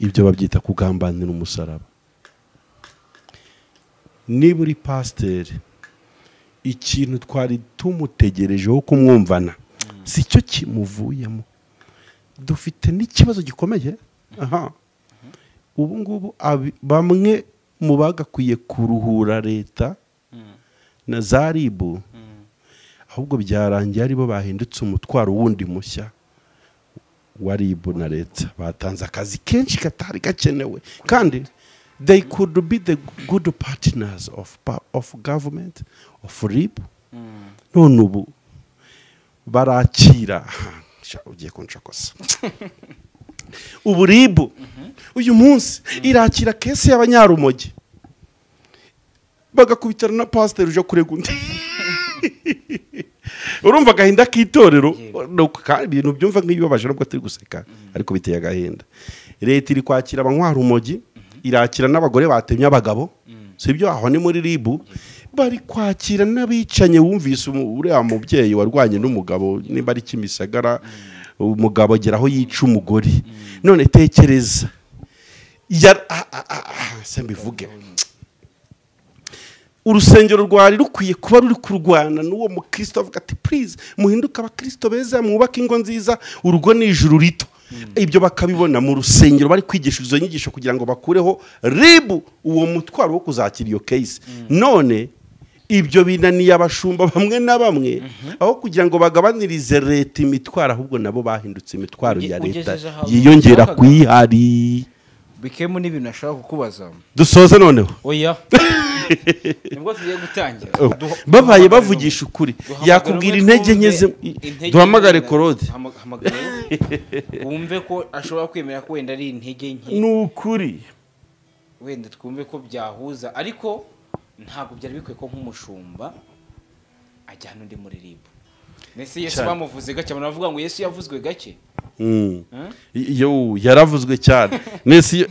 Ibyo babyita kugambanira umusaraba. Niba uri pasiteri, ikintu twari tumutegerejeho kumwumvana si cyo kimuvuyemo. Dufite n'ikibazo gikomeye. Aha, ubu ngubu bamwe mu bagakwiye kuruhura leta na za RIB, ahubwo byarangiye aribo bahindutse umutwaro wundi mushya wa RIB na leta. Batanze akazi kenshi katari gakenewe, kandi they could be the good partners of government, of RIB. None ubu barakira. Ugiye kunshakosa. Ubu RIB uyu munsi irakira case y'abanyarumogi, bagakubitana na pasiteri uje kurega undi. Urumva agahinda k'itorero, ibintu byumva nk'ibibabaje nubwo turi guseka, ariko biteye agahinda. Leta iri kwakira abanywarumogi, irakira n'abagore batemye abagabo, sibyo? Aho ni muri RIB. Bari kwakira n'abicanye. Wumvise uriya mubyeyi warwanye n'umugabo, nimba ari Kimisagara, umugabo agera aho yica umugore. None tekereza, se mbivuge, urusengero rwari rukwiye kuba ruri kurwana n'uwo mukristo, avuga ati: "Please, muhinduke abakristo beza, mwubake ingo nziza, urugo ni ijuru rito." Ibyo bakabibona mu rusengero bari kwigisha izo nyigisho kugira ngo bakureho RIB uwo mutwaro wo kuzakira iyo case. None ibyo binaniye abashumba bamwe na bamwe. Aho kugira ngo bagabanirize leta imitwaro, ahubwo nabo bahindutse imitwaro ya leta Ugejeje ahantu yiyongera ushakaga. kuyihari. Bikemu n'ibintu ashaka kukubaza. Dusoze noneho. Oya, nibwo tugiye gutangira. Babaye bavugisha ukuri, Duhamagare yakubwira umwe intege nke twumve intege duhamagare nke. Korode. Hamagare wumve ko ashobora kwemera ko wenda ari intege nke. Ni ukuri. Wenda twumve ko byahuza, ariko ntabwo byari bikwiye ko nk'umushumba ajyana undi muri RIB. Mbese Yesu Cyane. bamuvuze gake, abantu bavuga ngo Yesu yavuzwe gake. Yo yaravuzwe cyane nese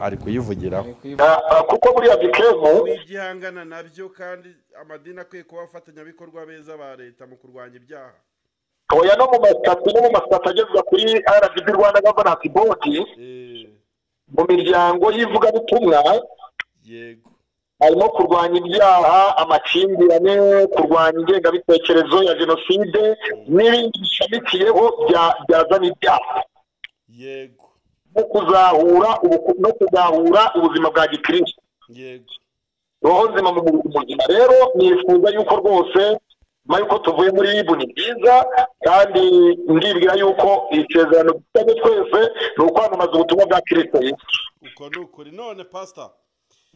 ari kuyivugiraho. Kuko buriya bikemu Igihangana nabyo, kandi amadini akwiye kuba abafatanyabikorwa beza ba leta mu kurwanya ibyaha. Oya, no mu ma statuts agezwa kuri RGB, Rwanda Governance Board, mu miryango y'ivugabutumwa harimo kurwanya ibyaha, amakimbirane, kurwanya ingengabitekerezo ya jenoside n'ibindi bishamikiyeho byazana ibyaha, no kuzahura ubuzima bwa gikristo, roho nzima mu mubiri muzima. Rero nifuza yuko rwose nyuma yuko tuvuye muri RIB ni byiza, kandi ndibwira yuko isezerano dufitanye twese ni ukwamamaza ubutumwa bwa Kirisito Yesu. Uko ni ukuri. None pasita,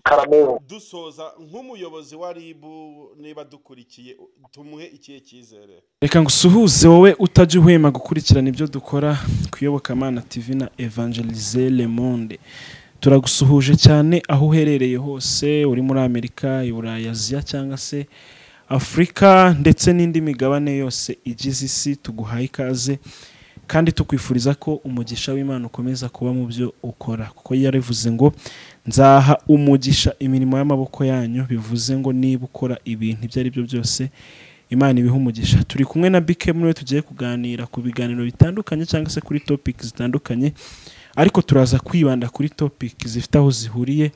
Karameo. dusoza, nk'umuyobozi wa RIB, niba dukurikiye, tumuhe ikihe cyizere? Reka ngusuhuze wowe utajya uhwema gukurikirana ibyo dukora ku Iyobokamana TV na Evangelize Le Monde. Turagusuhuje cyane aho uherereye hose, uri muri Amerika, i Burayi, Aziya cyangwa se Afurika ndetse n'indi migabane yose igize isi. Tuguhaye ikaze kandi tukwifuriza ko umugisha w'Imana ukomeza kuba mu byo ukora, kuko yarivuze ngo: "Nzaha umugisha imirimo y'amaboko yanyu." Bivuze ngo niba ukora ibintu ibyo ari byo byose, Imana ibiha umugisha. Turi kumwe na Bike, muri tugiye kuganira ku biganiro bitandukanye cyangwa se kuri topic zitandukanye, ariko turaza kwibanda kuri topic zifite aho zihuriye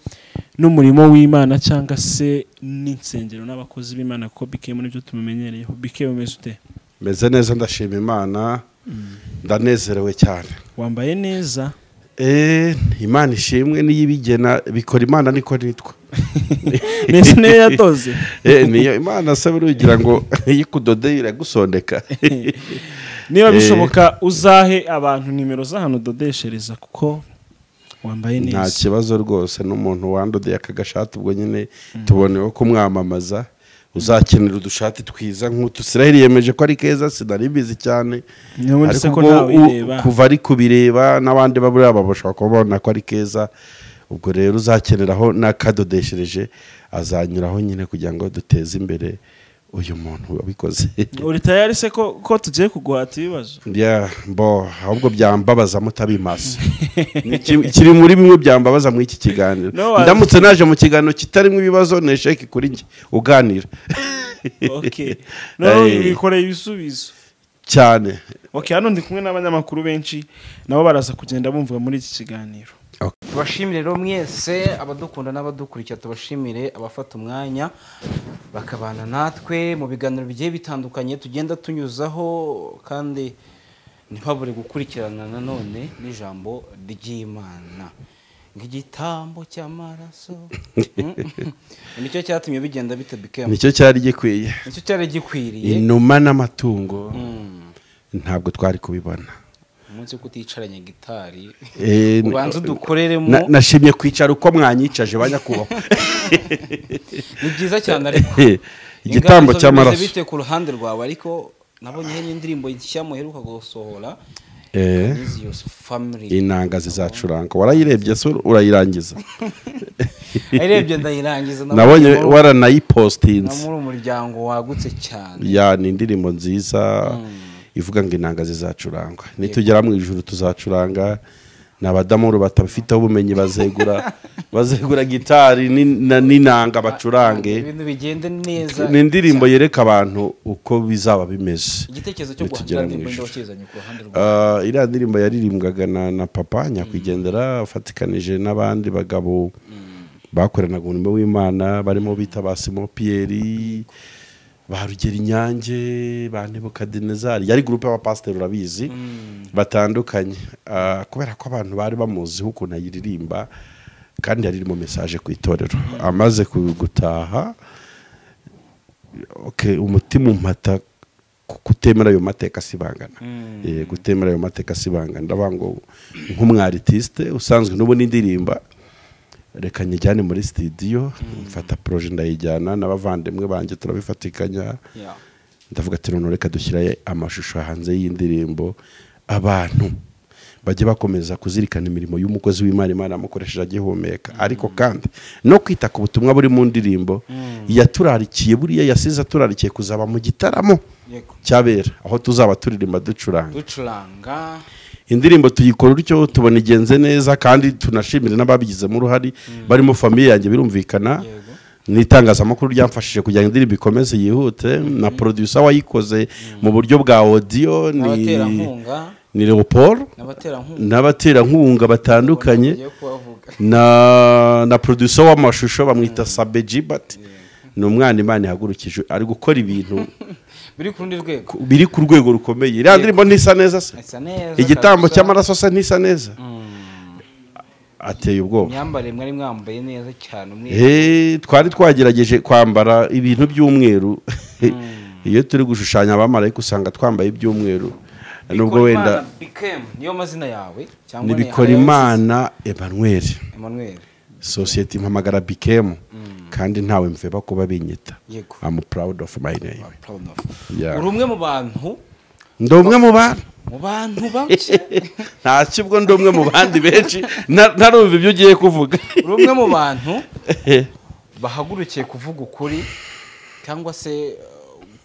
n'umurimo w'Imana cyangwa se n'insengero n'abakozi b'Imana, kuko Bike muri byo tumumenyereyeho. Bike, umeze ute? Meze neza, ndashima Imana, ndanezerewe cyane. Wambaye neza. Imana ishimwe, niyo ibigena bikora. Imana niko nitwa. Nese niyo yatoze. Niyo Imana se ugira ngo iyo ikudodeye iragusondeka. Niba bishoboka uzahe abantu nimero z'ahantu udodeshereza, kuko wambaye Nta neza. kibazo rwose, n'umuntu wandodeye aka gashati ubwo nyine tuboneyeho kumwamamaza. Uzakenera udushati twiza nk'utu, Israel yemeje ko ari keza, sinari mbizi cyane. N'ubundi se Ariko ko ubwo ntawe uyireba. Kuva ari kubireba n'abandi baburiya bashobora kuba babona ko ari keza. Ubwo rero uzakeneraho n'akadodeshereje azanyuraho nyine kugira ngo duteze imbere uyu muntu wabikoze. Uri tayari se ko tugiye kuguhata ibibazo? Yeah, bo ahubwo byambabaza mutabimasa. Kiri muri bimwe byambabaza muri iki kiganiro. No, Ndamutse naje mu kiganiro kitarimo ibibazo, ni échec kuri njye uganira. Okay, no wikoreye ibisubizo. Cyane. Okay, hano ndi kumwe n'abanyamakuru benshi nabo baraza kugenda bumva muri iki kiganiro. Tubashimire rero mwese abadukunda n'abadukurikira, tubashimire abafata umwanya bakabana natwe mu biganiro bigiye bitandukanye tugenda tunyuzaho, kandi ntibabure gukurikirana nanone n'ijambo ry'Imana nk'igitambo cy'amaraso. Nicyo cyatumye bigenda bite Bikem? Nicyo cyari gikwiye, nicyo cyari gikwiriye. Inuma n'amatungo ntabwo twari kubibona. Umunsi kuticaranye gitari ubanza udukoreremo. Nashimye kwicara uko mwanyicaje banyakubahwa. Ni byiza cyane, ariko igitambo cy'amaraso bite ku ruhande rwawe? Ariko nabonye n'indirimbo nshya muheruka gusohora, Inanga zizacuranga. Warayirebye se urayirangiza? Ayirebye ndayirangiza, nabonye waranayipostinze. Muri umuryango wagutse cyane. Ya, ni indirimbo nziza ivuga ngo inanga zizacurangwa, nitugera mu ijuru tuzacuranga. N'abadamu batabifiteho ubumenyi bazegura gitari n'inanga bacurange, ibintu bigende neza. Ni indirimbo yereka abantu uko bizaba bimeze. Igitekerezo cyo guhanga indirimbo ndokizanye ku ruhande rwawe? Iriya ndirimbo yaririmbwaga na papa nyakwigendera, afatikanije n'abandi bagabo bakoranaga umurimo w'Imana, barimo bita ba Simon Pierre, ba Rugero Inyange, ba Nebukadinezari. Yari groupe y'abapasiteri urabizi batandukanye, kubera ko abantu bari bamuziho ukuntu ayiririmba, kandi yari mu message ku itorero. Amaze gutaha, okay, umutima umpata kutemera ayo mateka sibangana. Gutemera ayo mateka sibangana, ndavuga ngo nk'umwaritiste usanzwe n'ubu n'indirimba, reka nyijyane muri studio. Mfata projet ndayijyana n'abavandimwe banjye turabifatikanya. Ndavuga ati none reka dushyire amashusho hanze y'indirimbo, abantu bajye bakomeza kuzirikana imirimo y'umukozi w'Imana Imana amukoresheje agihumeka, ariko kandi no kwita ku butumwa buri mu ndirimbo yaturarikiye. Buriya yasize aturarikiye kuzaba mu gitaramo cyabera, aho tuzaba turirimba ducuranga. Indirimbo tuyikora utyo tubona igenze neza, kandi tunashimira n'ababigizemo uruhare barimo famille yanjye birumvikana, n'itangazamakuru ryamfashije kugira ngo indirimbo ikomeze yihute, na producer wayikoze mu buryo bwa audio ni Leopold, n'abaterankunga batandukanye, na producer w'amashusho bamwita Sabe Jibat. Ni umwana Imana ihagurukije, ari gukora ibintu biri ku rwego rukomeye. Iriya ndirimbo ntisa neza se? Igitambo cy'amaraso se ntisa neza? Ateye ubwoba. Imyambarire mwari mwambaye neza cyane. Twari twagerageje kwambara ibintu by'umweru. Iyo turi gushushanya abamarayika usanga twambaye iby'umweru. Nubwo wenda niyo mazina yawe cyangwa ni Bikorimana Emmanuel. Emmanuel. Society mpamagara Bikem, kandi ntawe mveba kuba binyita. I'm proud of my name. Uri umwe mu bantu? Ndi umwe mu bantu. Mu bantu bake. Nta kibwo ndi umwe mu bandi benshi, ntarumva ibyo ugiye kuvuga. Uri umwe mu bantu bahagurukiye kuvuga ukuri, cyangwa se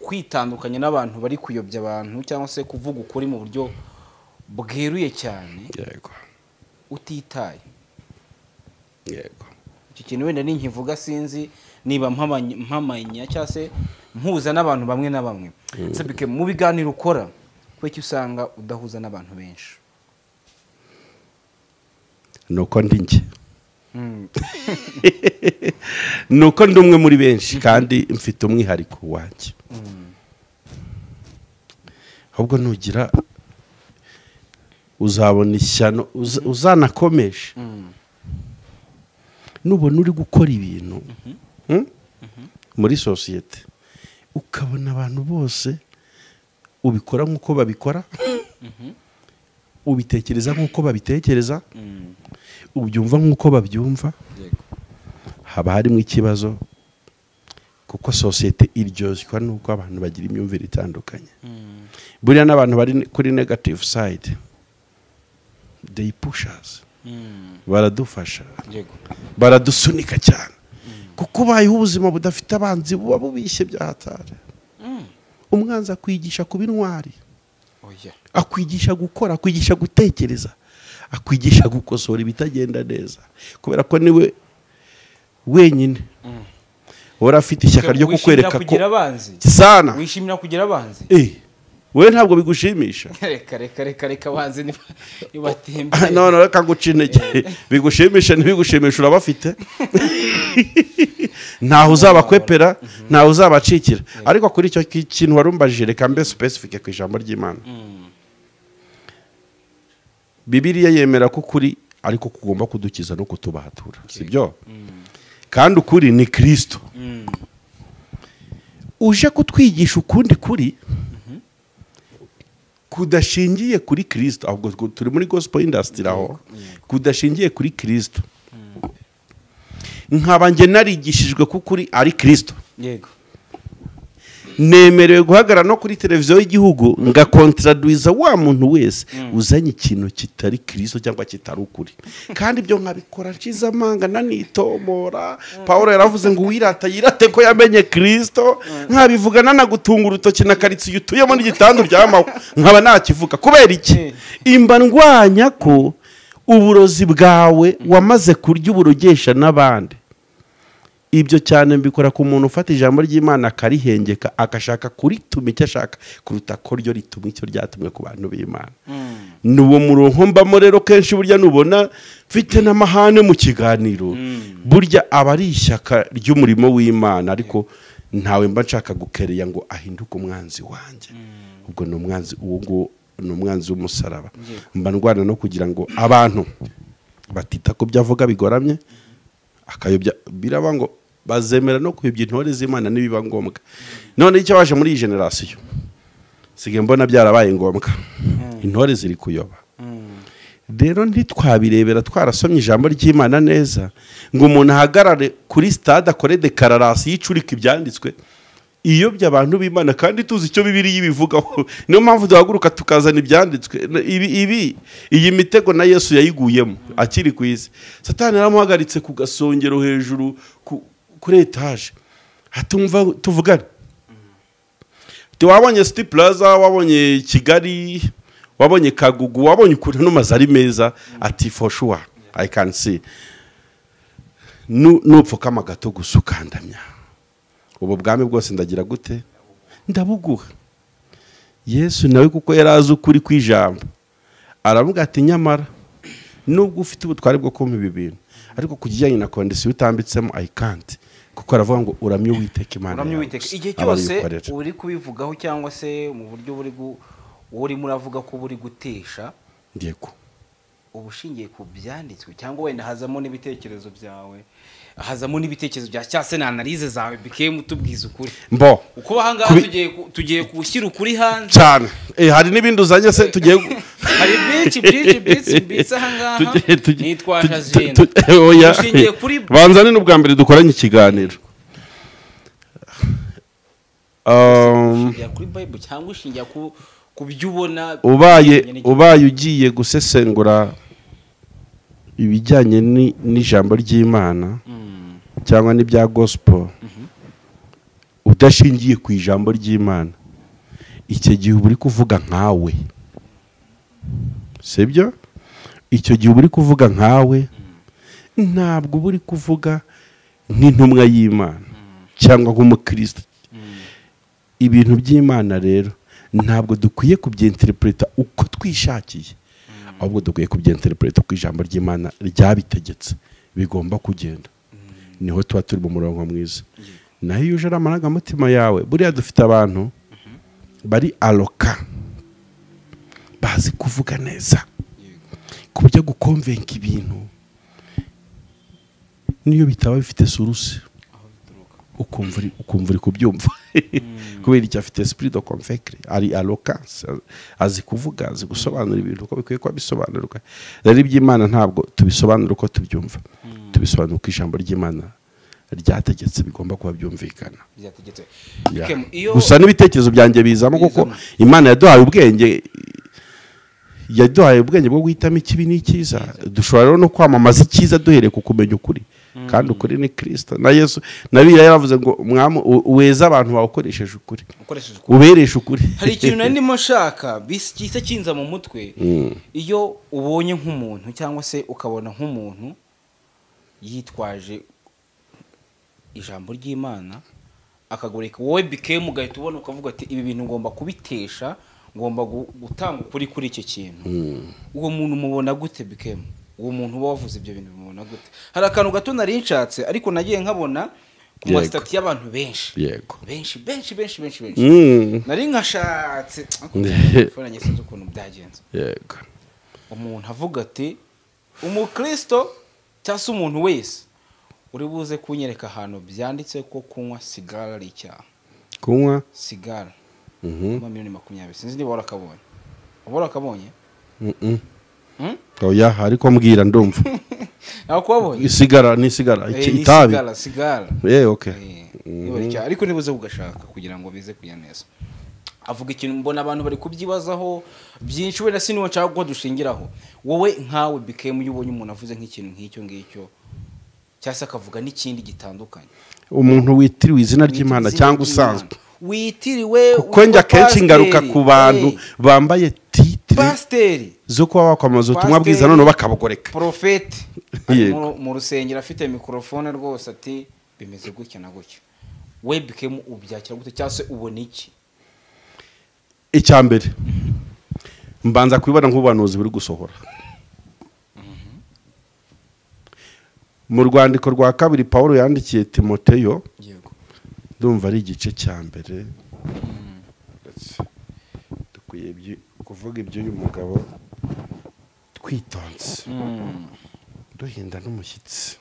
kwitandukanya n'abantu bari kuyobya abantu, cyangwa se kuvuga ukuri mu buryo bweruye cyane. Yego. Utitaye. Yego. Iki kintu wenda ninkivuga sinzi niba mpamanya cyangwa se mpuza n'abantu bamwe na bamwe. Sebike, mu biganiro ukora kuki usanga udahuza n'abantu benshi? Nuko ndi njye. Nuko ndi umwe muri benshi, kandi mfite umwihariko wanjye. Ahubwo nugira uzabona ishyano, uzanakomeje. Nubona uri gukora ibintu muri societe, ukabona abantu bose ubikora nkuko babikora, ubitekereza nkuko babitekereza, ubyumva nkuko babyumva, haba harimo ikibazo, kuko societe iryoshywa nuko abantu bagira imyumvire itandukanye. Buriya n'abantu bari kuri negative side, they push us. Baradufasha, baradusunika cyane, kuko ubayeho ubuzima budafite abanzi buba bubishye byahatari. Umwanzi akwigisha kuba intwari, akwigisha gukora, akwigisha gutekereza, akwigisha gukosora ibitagenda neza, kubera ko niwe wenyine uhora afite ishyaka ryo kukwereka ko sana. Wishimira kugira abanzi? We ntabwo bigushimisha. Reka reka reka reka, banze nibatembe. No, reka guca intege. Bigushimisha ntibigushimisha, urabafite, ntaho uzabakwepera, ntaho uzabacikira. Ariko kuri icyo kintu warumbajije, reka mbe spécifique ku ijambo ry'Imana. Bibiliya yemera ko ukuri ariko kugomba kudukiza no kutubatura, sibyo? Kandi ukuri ni Kristo. Uje kutwigisha ukundi kuri kudashingiye kuri Kristo, ahubwo turi muri gospel industry, aho kudashingiye kuri Kristo, nkaba njye narigishijwe ko ukuri ari Kristo, nemerewe guhagarara no kuri televiziyo y'igihugu ngakontraduiza wa muntu wese uzanye ikintu kitari Kristo cyangwa kitari ukuri. Kandi ibyo nkabikora nshize amanga, nanitomora. Paul yaravuze ngo uwirata yirate ko yamenye Kristo. Nkabivuga nanagutunga urutoki na karitsiye utuyemo n'igitanda uryamaho nkaba nakivuga. Kubera iki? Imba ndwanya ko uburozi bwawe wamaze kurya uburogesha n'abandi. Ibyo cyane mbikora ku muntu ufata ijambo ry'Imana akarihengeka, agashaka kurituma icyo ashaka kuruta ko ryo rituma icyo ryatumwe ku bantu b'Imana. Ni uwo murongo mbamo rero. Kenshi burya nubona mfite n'amahane mu kiganiro, burya aba ari ishyaka ry'umurimo w'Imana, ariko ntawe mba nshaka gukereya ngo ahinduke umwanzi wanjye. Ubwo ni umwanzi, uwo nguwo ni umwanzi w'umusaraba. Mba ndwana no kugira ngo abantu batita ku byo avuga bigoramye, akayobya. Biraba ngo bazemera no kuyobya intore z'Imana nibiba ngombwa. None icyo waje muri iyi génération, sigaye mbona byarabaye ngombwa, intore ziri kuyoba. Rero ntitwabirebera twarasomye ijambo ry'Imana neza ngo umuntu ahagarare kuri stade akore déclaration yicurika ibyanditswe, iyobya abantu b'Imana, kandi tuzi icyo Bibiliya ibivugaho. Niyo mpamvu duhaguruka tukazana ibyanditswe. Ibi iyi mitego na Yesu yayiguyemo akiri ku isi. Satani yaramuhagaritse ku gasongero hejuru kuri étage, hatumva tuvugane. Ati wabonye City Plaza, wabonye Kigali, wabonye Kagugu, wabonye ukuntu ano mazu ari meza? Ati for sure I can see. Nupfukama gato gusa ukandamya, ubu bwami bwose ndagira gute? Ndabuguha. Yesu nawe, kuko yari azi ukuri kw'ijambo, aravuga ati nyamara nubwo ufite ubutware bwo kumpa ibi bintu, ariko ku kijyanye na condition utambitsemo, I can't, kuko aravuga ngo uramye Uwiteka Imana Uramye yawe Uwiteka. gusa, Igihe aba ariyo cyose ukorera. uri kubivugaho cyangwa se mu buryo buri urimo uravuga ko buri gutesha, uba ushingiye ku byanditswe cyangwa wenda hazamo n'ibitekerezo byawe, hazamo n'ibitekerezo bya cyangwa se na analyse zawe? Bikemu, tubwiza ukuri. Mbo Uko ahangaha tugiye gushyira ukuri hanze. Cyane. Hari n'ibindi uzanye se tugiye Hari byinshi byinshi byinshi mbitse ahangaha. Nitwaje agenda. Oya. Ushingiye kuri Banza ni n'ubwa mbere dukoranye ikiganiro. Ushingiye kuri Bible cyangwa ushingiye ku byo ubona? Ubaye ugiye gusesengura ibijyanye n'ijambo ry'Imana cyangwa n'ibya gospel udashingiye ku ijambo ry'Imana, icyo gihe uba uri kuvuga nkawe, sibyo? Icyo gihe uba uri kuvuga nkawe, ntabwo uba uri kuvuga nk'intumwa y'Imana cyangwa nk'umukristo. Ibintu by'Imana rero ntabwo dukwiye kubyinterpreta uko twishakiye, ahubwo dukwiye kubyinterpreta uko ijambo ry'Imana ryabitegetse bigomba kugenda. Niho tuba turi mu murongo mwiza. Naho iyo uje ari amarangamutima yawe, buriya dufite abantu bari aloka, bazi kuvuga neza ku buryo gukonvenka ibintu niyo bitaba bifite source, ukumva uri kubyumva. Kubera icyo? Afite esprit de convaincre, ari éloquence, azi kuvuga, azi gusobanura ibintu uko bikwiye kuba bisobanurwa. Rero iby'Imana ntabwo tubisobanura uko tubyumva, tubisobanura uko ijambo ry'Imana ryategetse bigomba kuba byumvikana. Byategetse. Yeah. Bikemu, iyo Gusa n'ibitekerezo byanjye bizamo, kuko Bizamo. Imana yaduhaye ubwenge, yaduhaye ubwenge bwo guhitamo ikibi n'icyiza. Dushobora rero no kwamamaza icyiza duhereye ku kumenya ukuri, kandi ukuri ni Kirisito na Yesu. Na Bibiliya yaravuze ngo mwami weze abantu bawe ukoresheje ukuri, Ukoresheje ukuri. ubereshe ukuri. Hari ikintu nari ndimo nshaka gihise kinza mu mutwe. Iyo ubonye nk'umuntu cyangwa se ukabona nk'umuntu yitwaje ijambo ry'Imana akagoreka, wowe bikemu ugahita ubona ukavuga ati ibi bintu ngomba kubitesha. Ngomba gutanga ukuri kuri icyo kintu. Uwo muntu mubona gute Bikem? Uwo muntu uba wavuze ibyo bintu mubona gute? Hari akantu gato nari nshatse ariko nagiye nkabona ku masitati y'abantu benshi. Yego. Benshi benshi benshi benshi benshi. Nari nkashatse telefone yanjye sinzi ukuntu byagenze. Yego. Umuntu avuga ati umukristo cyangwa se umuntu wese uri buze kunyereka ahantu byanditse ko kunywa sigara ari icyaha. Kunywa sigara. 20,000,000 sinzi niba warakabonye. Warakabonye? Oya, ariko mbwira ndumva. Naho kwabonye? Isigara ni sigara, itabi. Sigara. Okay. Niba ariko nibuze kugashaka kugira ngo bize kuya neza. Avuga ikintu mbona abantu bari kubyibazaho byinshi, wenda siniwe nshaka ko dushingiraho. Wowe nkawe Bikem, iyo ubonye umuntu avuze nk'ikintu nk'icyo ngicyo cyangwa akavuga n'ikindi gitandukanye, umuntu witiriwe izina ry'Imana cyangwa usanzwe witiriwe, kuko njya kenshi ngaruka ku bantu bambaye titre pasiteri zo kuba bakwamaza ubutumwa bwiza none bakabugoreka. Profete mu rusengero afite mikrofone rwose ati bimeze gutya na gutya. We Bikem ubyakira gute cyangwa se ubona iki? Icya mbere mbanza kubibona nk'ubuhanuzi buri gusohora. Mu rwandiko rwa kabiri Paulo yandikiye Timoteyo, ndumva ari igice cya mbere, dukwiye kuvuga iby'uyu mugabo twitonze, duhinda n'umushyitsi.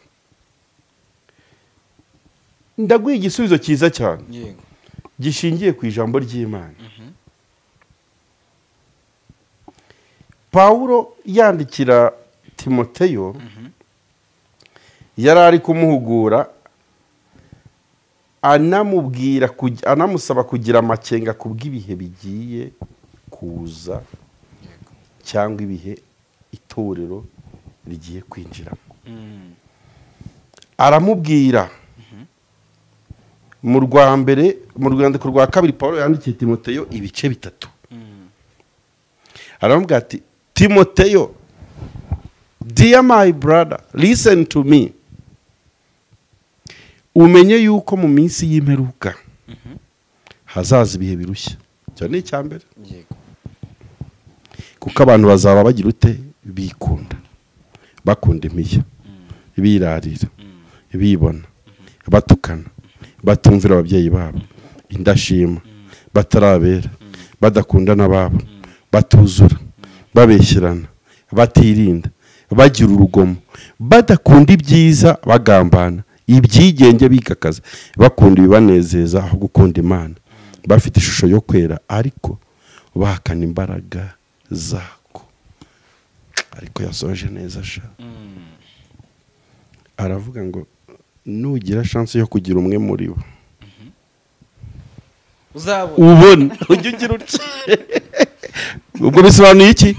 Ndaguha igisubizo cyiza cyane gishingiye ku ijambo ry'Imana. Paulo yandikira Timoteyo yari ari kumuhugura, anamubwira, anamusaba kugira amakenga kubw'ibihe bigiye kuza cyangwa ibihe itorero rigiye kwinjiramo. Aramubwira mu rwa mbere, mu rwandiko rwa kabiri Paulo yandikiye Timoteyo ibice 3. Aramubwira ati Timoteyo, dear my brother, listen to me. Umenye yuko mu minsi y'imperuka hazaza ibihe birushya. Icyo ni icya mbere. Kuko abantu bazaba bagira ute? Bikunda, bakunda imiya, birarira, bibona, batukana, batumvira ababyeyi babo, indashima, batarabera, badakundana babo, batuzura, babeshyerana, batirinda, bagira urugomo, badakunda ibyiza, bagambana, ibyigenge, bikakaza, bakunda ibibanezeza aho gukunda Imana, bafite ishusho yo kwera ariko bahakana imbaraga zako. Ariko yasoje neza sha. Aravuga ngo nugira chance yo kugira umwe muri bo uzabona, ubona ujye ugira utya. Ubwo bisobanuye iki?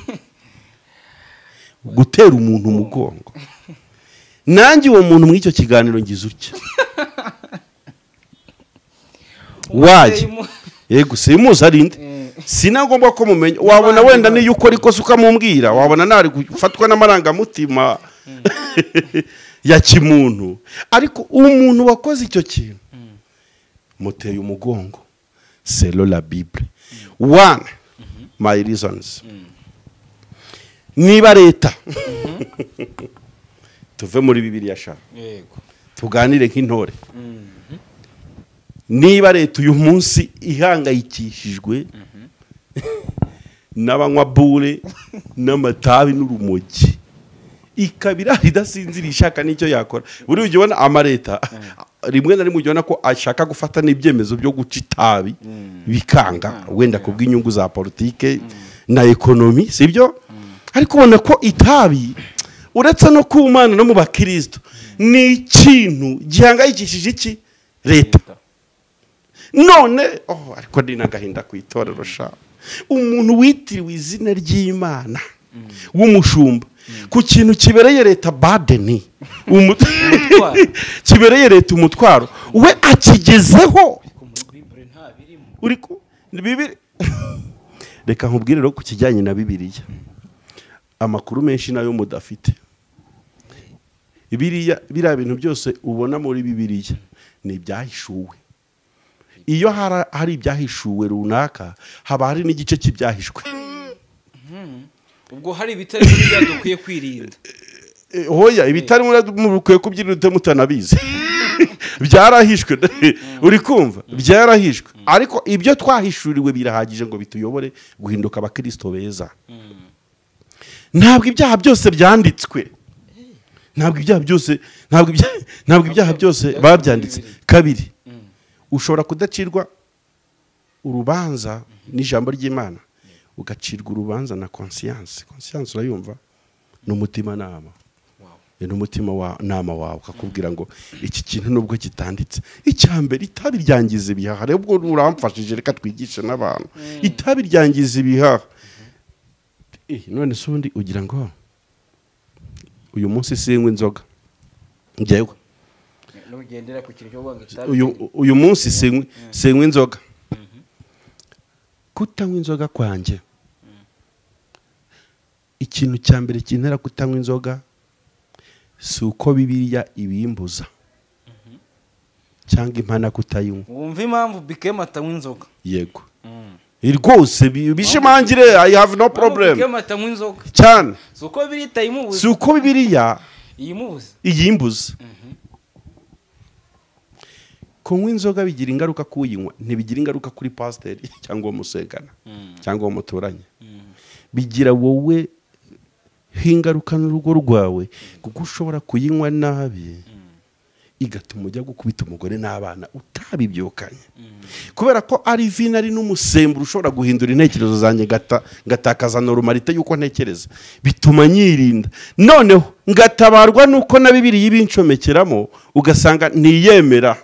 Gutera umuntu umugongo. Nanjye uwo muntu muri icyo kiganiro ngize utya. Waje yego simuzi arinde, sinagomba ko mumenya. Wabona wenda niyo ukora ikosa ukamumbwira, wabona nari gufatwa n'amarangamutima ya kimuntu, ariko umuntu wakoze icyo kintu muteye umugongo. C'est la Bible. One, my reasons. Niba leta tuve muri Bibiliya sha, tuganire nk'intore. Niba leta uyu munsi ihangayikishijwe n'abanywa bure n'amatabi n'urumogi, ikabira idasinzira ishaka n'icyo yakora. Buri ujya ubona amareta rimwe na rimwe ujya ubona ko ashaka gufata n'ibyemezo byo guca itabi bikanga, wenda kubw'inyungu za politike na ekonomi, sibyo? Ariko ubona ko itabi uretse no ku Mana no mu bakristo ni ikintu gihangayikishije iki leta. None ariko ni nagahinda ku itorero sha. Umuntu witiriwe izina ry'Imana w'umushumba ku kintu kibereye leta badeni, kibereye leta umutwaro, we akigezeho. Reka nkubwire rero ku kijyanye na Bibiliya, amakuru menshi nayo mudafite. Biriya bintu byose ubona muri Bibiliya ni ibyahishuwe. Iyo hari ibyahishuwe runaka, haba hari n'igice cy'ibyahishwe. Ubwo hari ibitari muri bya dukwiye kwirinda. Hoya, ibitari muri mukwiye kubyirinda mutanabizi. Byarahishwe. Uri kumva? Byarahishwe. Ariko ibyo twahishuriwe birahagije ngo bituyobore guhinduka abakristo beza. Ntabwo ibyaha byose byanditswe. Ntabwo ibyaha byose, ntabwo ibyaha byose babyanditse. Kabiri, ushobora kudacirwa urubanza n'ijambo ry'Imana, ugacirwa urubanza na conscience. Conscience urayumva? Ni umutima nama. Ni umutima wa nama wawe ukakubwira ngo iki kintu nubwo kitanditse, icyambere itabi ryangiza ibihaha. Rero ubwo uramfashije, reka twigishe n'abantu. Itabi ryangiza ibihaha. None se ubundi ugira ngo uyu munsi sinywa inzoga njyewe, Nugendera ku kintu cyo kuvuga ngo itabi, uyu munsi sinywa inzoga. Kutanywa inzoga kwanjye, ikintu cya mbere kintera kutanywa inzoga si uko Bibiliya ibimbuza cyangwa impana kutayinywa. Wumva impamvu Bikem atanywa inzoga? Yego. Rwose bishimangire, I have no problem. Bikem atanywa inzoga cyane. Si uko Bibiliya itayimubuza. Si uko Bibiliya iyimubuza. Iyimbuza. Kunywa inzoga bigira ingaruka kuyinywa, ntibigira ingaruka kuri pasiteri cyangwa uwo musengana cyangwa uwo muturanye. Bigira wowe ingaruka n'urugo rwawe, kuko ushobora kuyinywa nabi igatuma ujya gukubita umugore n'abana utabibyukanye. Kubera ko ari vino, ari n'umusemburo ushobora guhindura intekerezo zanjye, ngatakaza normalite y'uko ntekereza, bituma nyirinda. Noneho ngatabarwa nuko na Bibiliya ibincomekeramo, ugasanga ntiyemera.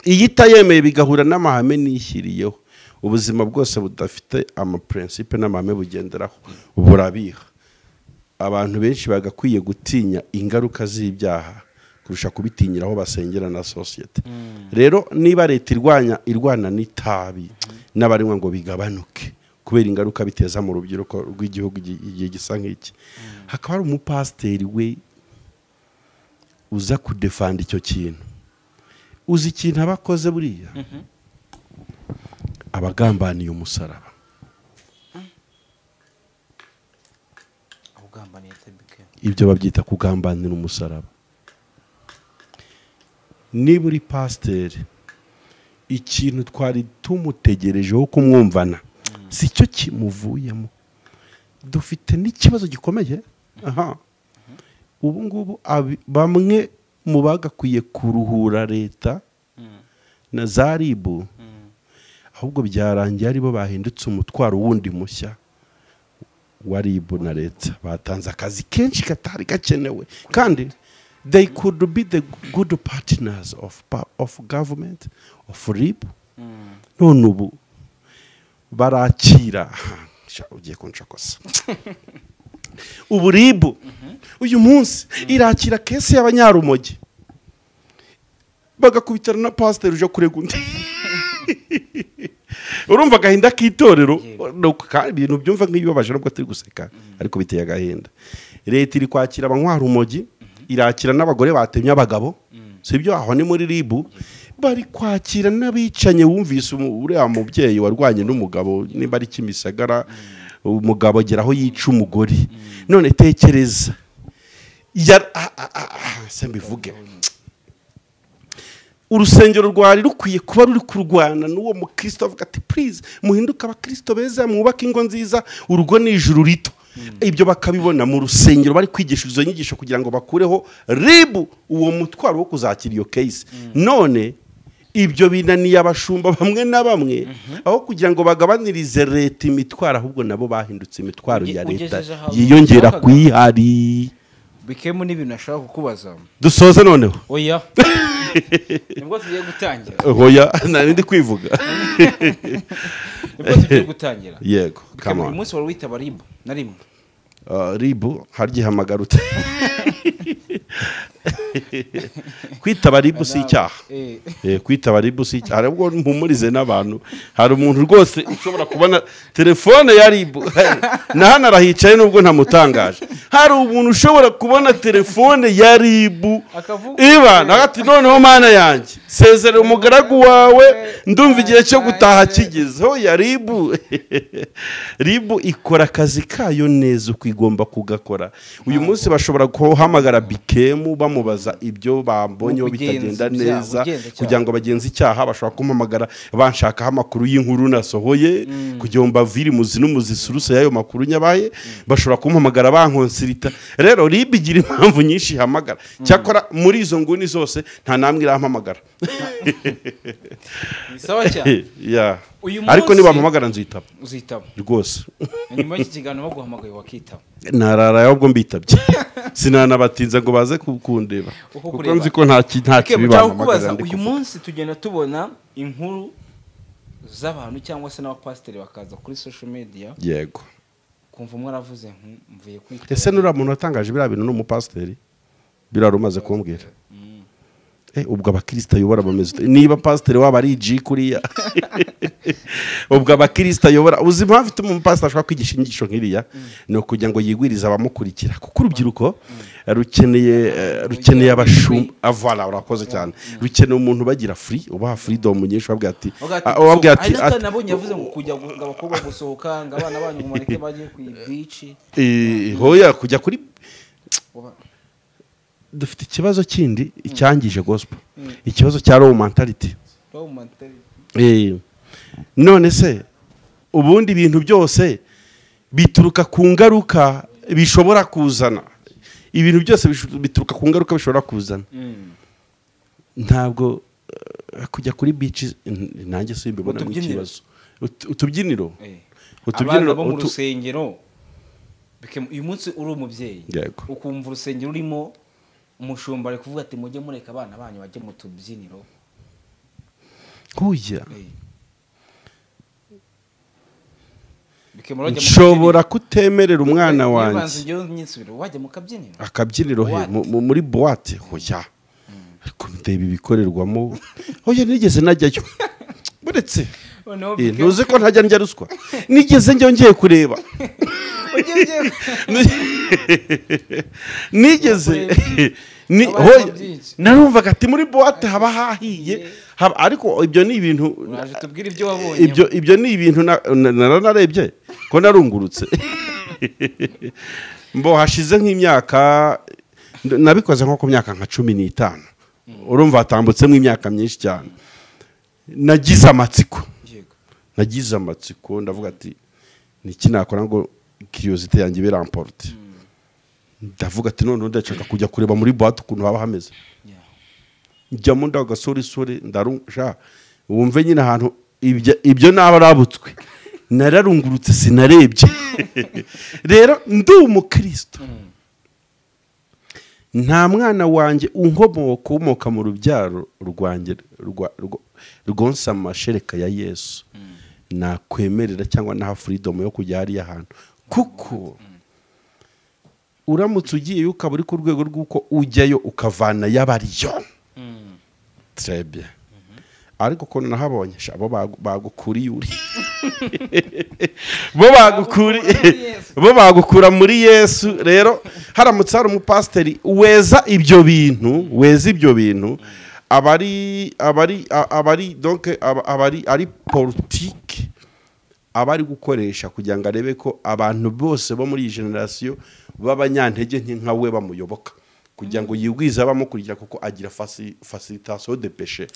Iyo itayemeye bigahura n'amahame nishyiriyeho. Ubuzima bwose budafite amaprincipe n'amahame bugenderaho burabiha. Abantu benshi bagakwiye gutinya ingaruka z'ibyaha kurusha kubitinyira aho basengera na societe. Rero niba leta irwana n'itabi n'abarinywa ngo bigabanuke kubera ingaruka biteza mu rubyiruko rw'igihugu igihe gisa nk'iki, hakaba hari umupasiteri we uza kudefanda icyo kintu. Uzi ikintu abakoze buriya? Abagambaniye umusaraba. Ibyo babyita kugambanira umusaraba. Niba uri pasiteri, ikintu twari tumutegerejeho kumwumvana si cyo kimuvuyemo. Dufite n'ikibazo gikomeye. Aha, ubu ngubu bamwe mu bagakwiye kuruhura leta na za RIB, ahubwo byarangiye aribo bahindutse umutwaro wundi mushya wa RIB na leta. Batanze akazi kenshi katari gakenewe, kandi they could be the good partners of government, of RIB. None ubu barakira. Ugiye kunshakosa. Ubu RIB uyu munsi irakira kese y'abanyarumogi, bagakubitana na pasiteri uje kurega undi. Urumva agahinda k'itorero, ibintu byumva nk'ibibabaje nubwo turi guseka, ariko biteye agahinda. Leta iri kwakira abanywarumogi, irakira n'abagore batemye abagabo, sibyo? Aho ni muri RIB. Bari kwakira n'abicanye. Wumvise uriya mubyeyi warwanye n'umugabo nimba ari Kimisagara, umugabo agera aho yica umugore. None tekereza, se mbivuge, urusengero rwari rukwiye kuba ruri kurwana n'uwo mukristo avuga ati please muhinduke abakristo beza, mwubake ingo nziza, urugo ni ijuru rito. Ibyo bakabibona mu rusengero bari kwigisha izo nyigisho kugira ngo bakureho RIB uwo mutwaro wo kuzakira iyo case. None ibyo binaniye abashumba bamwe na bamwe, aho kugira ngo bagabanirize leta imitwaro, ahubwo nabo bahindutse imitwaro ya leta yiyongera kuyihari. Bikemu n'ibintu ashaka kukubaza. Dusoze noneho. Oya. Nibwo tugiye gutangira. Oya, nari ndi kwivuga. Nibwo tugiye gutangira. Yego, come on. Uyu munsi wari witaba RIB na rimwe. RIB haryihamagara ute? Kwitaba RIB si icyaha. Kwitaba RIB si icyaha. Ubwo mpumurize n'abantu, hari umuntu rwose ushobora kubona telefone ya RIB na hano arahicaye nubwo ntamutangaje. Hari umuntu ushobora kubona telefone ya RIB iba nagati noneho mana yanjye Sezera umugaragu wawe, ndumva igihe cyo gutaha kigeze. Hoya ribu ribu ikora akazi kayo neza uko igomba kugakora. Uyu munsi bashobora guhamagara Bikemu bamubaza ibyo bambonyeho bitagenda neza kugira ngo bagenze icyaha, bashobora kumpamagara banshakaho amakuru y'inkuru nasohoye kugira ngo mbavire imuzi n'umuzi suruse y'ayo makuru nyabaye, bashobora kumpamagara bankonsirita. Rero ribu igira impamvu nyinshi ihamagara. Cyakora muri izo nguni zose nta namwe irampamagara. Sawa cyane. Ariko niba mpamagara nzitaba. Uzitaba rwose. Nyuma y'iki kiganiro baguhamagaye wakitaba. Narara ahubwo mbitabye. Sinanabatinza ngo baze kukundeba. Kuko nzi ko nta kibi bampamagara. Uyu munsi tugenda tubona inkuru z'abantu cyangwa se n'abapasiteri bakaza kuri social media. Yego. Kumva umwe aravuze mvuye kwitaba. Ese nura muntu watangaje biriya bintu n'umupasiteri? Birarumaze kumbwira. Ubwo abakristo ayobora bameze niba pasiteri waba ari G kuriya ubwo abakristo ayobora uzi impamvu ituma umupasiteri ashobora kwigisha inyigisho nk'iriya ni ukugira ngo yigwirize abamukurikira, kuko urubyiruko rukeneye abashumba. Voilà, urakoze cyane. Rukeneye umuntu bagira free, ubaha freedom nyinshi, babwira ati nabonye yavuze ngo kujya abakobwa gusohoka ngo abana banyu mureke bagiye ku beach. Hoya kujya kuri dufite ikibazo kindi icyangije gospel, ikibazo cya low mentality. None se ubundi ibintu byose bituruka ku ngaruka bishobora kuzana. Ibintu byose bituruka ku ngaruka bishobora kuzana. Ntabwo kujya kuri beach nanjye simbibona mu kibazo. Utubyiniro utubyiniro mu rusengero. Uyu munsi uri umubyeyi ukumva urusengero urimo umushumba ari kuvuga ati mujye mureka abana banyu bajye mu tubyiniro. Kuya nshobora kutemerera umwana wanjye akabyiniro he muri boîte. Hoya ariko ndeba ibikorerwamo. Hoya nigeze najyayo buretse ntuzi ko ntajya ndya ruswa, nigeze njya ngiye kureba nigeze narumvaga ati muri boîte haba hahiye, ariko ibyo ni ibintu ibyo ni ibintu nararebye ko narungurutse. Mbo hashize nk'imyaka nabikoze nko ku myaka nka 15, urumva hatambutsemo imyaka myinshi cyane. Nagize amatsiko ndavuga ati niki nakora ngo curiosité yanjye biramporte. Ndavuga ati none ndashaka kujya kureba muri boîte ukuntu haba hameze. Njyamo ndagasorisore ndarusha wumve nyine ahantu ibyo naba rabutswe nararungurutse sinarebye. Rero ndi umukristo, nta mwana wanjye unkomoka mu rubyaro rwanjye rwonsa amashereka ya Yesu nakwemerera cyangwa naha freedom yo kujya hariya hantu, kuko uramutse ugiye ukaba uri ku rwego rw'uko ujyayo ukavana y'abariyo. Très bien. Ariko ko nahabonye abo bagukuriye uri bo bagukura muri Yesu. Rero haramutse hari umupasiteri weza ibyo bintu abari donc abari ari politique abari gukoresha kugira ngo arebe ko abantu bose bo muri iyi generation b'abanyantege nke nka we bamuyoboka, kugira ngo yigwize abamukurikira, kuko agira facilitation de péché,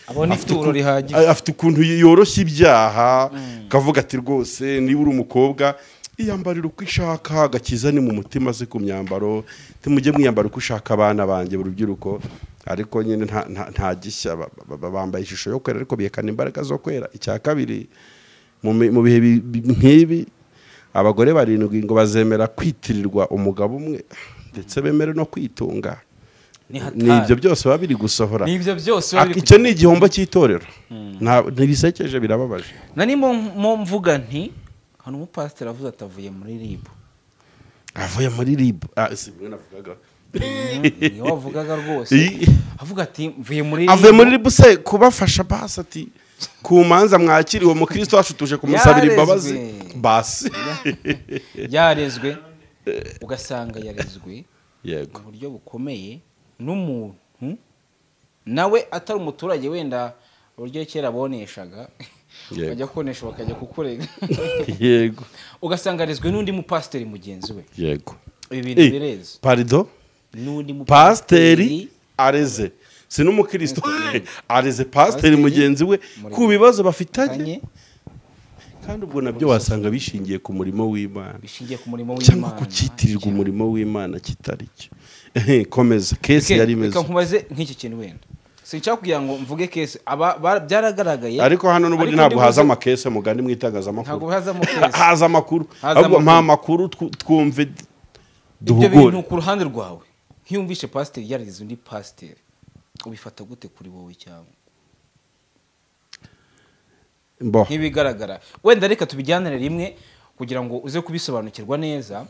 afite ukuntu yoroshya ibyaha, kavuga ati rwose niba uri umukobwa iyambarira uko ishaka, agakiza ni mu mutima se ku myambaro, timujye mwiyambara uko ushaka abana banjye urubyiruko. Ariko nyine nta gishya, bambaye ishusho yo kwera ariko biyekana imbaraga zo kwera. Icya kabiri, mu bihe nk'ibi abagore barindwi ngo bazemera kwitirirwa umugabo umwe ndetse bemere no kwitunga. Ni ibyo byose baba biri gusohora. Icyo ni igihombo cy'itorero, ntibisekeje, birababaje. Nari mo mvuga nti hano umupasiteri avuze atavuye muri RIB, avuye muri RIB si mwe navugaga, niyo wavugaga rwose, avuga ati mvuye muri RIB, avuye muri RIB se kubafasha basi ati ku manza mwakiriwe umukristo wacu tuje kumusabira imbabazi basi. Yarezwe ugasanga yarezwe yego mu buryo bukomeye n'umuntu Nawe atari umuturage wenda uburyo kera boneshaga bajya konesha bakajya kukurega. Yego. Ugasanga arezwe n'undi mupasiteri mugenzi we. Yego. Ibi bintu bireze. Pardon? N'undi mupasiteri areze. Si n'umukristo areze pasiteri mugenzi we ku bibazo bafitanye. Kandi ubwo nabyo wasanga bishingiye ku murimo w'Imana. Bishingiye ku murimo w'Imana. Cyangwa kucitirirwa umurimo w'Imana kitari cyo. Komeza case yari imeze. Reka nkubaze nk'iki kintu wenda. Sinshaka kugira ngo mvuge case aba byaragaragaye. Ariko hano n'ubundi ntabwo haza amakese mugani mwitangazamakuru. Ntabwo haza amakese. Haza amakuru. Ahubwo mpa amakuru twumve duhugure. Ibyo bintu ku ruhande rwawe. Nkiyumvishe pasiteri yareze undi pasiteri. Ubifata gute kuri wowe cyangwa? Ntibigaragara. Wenda reka tubijyanire rimwe kugira ngo uze kubisobanukirwa neza.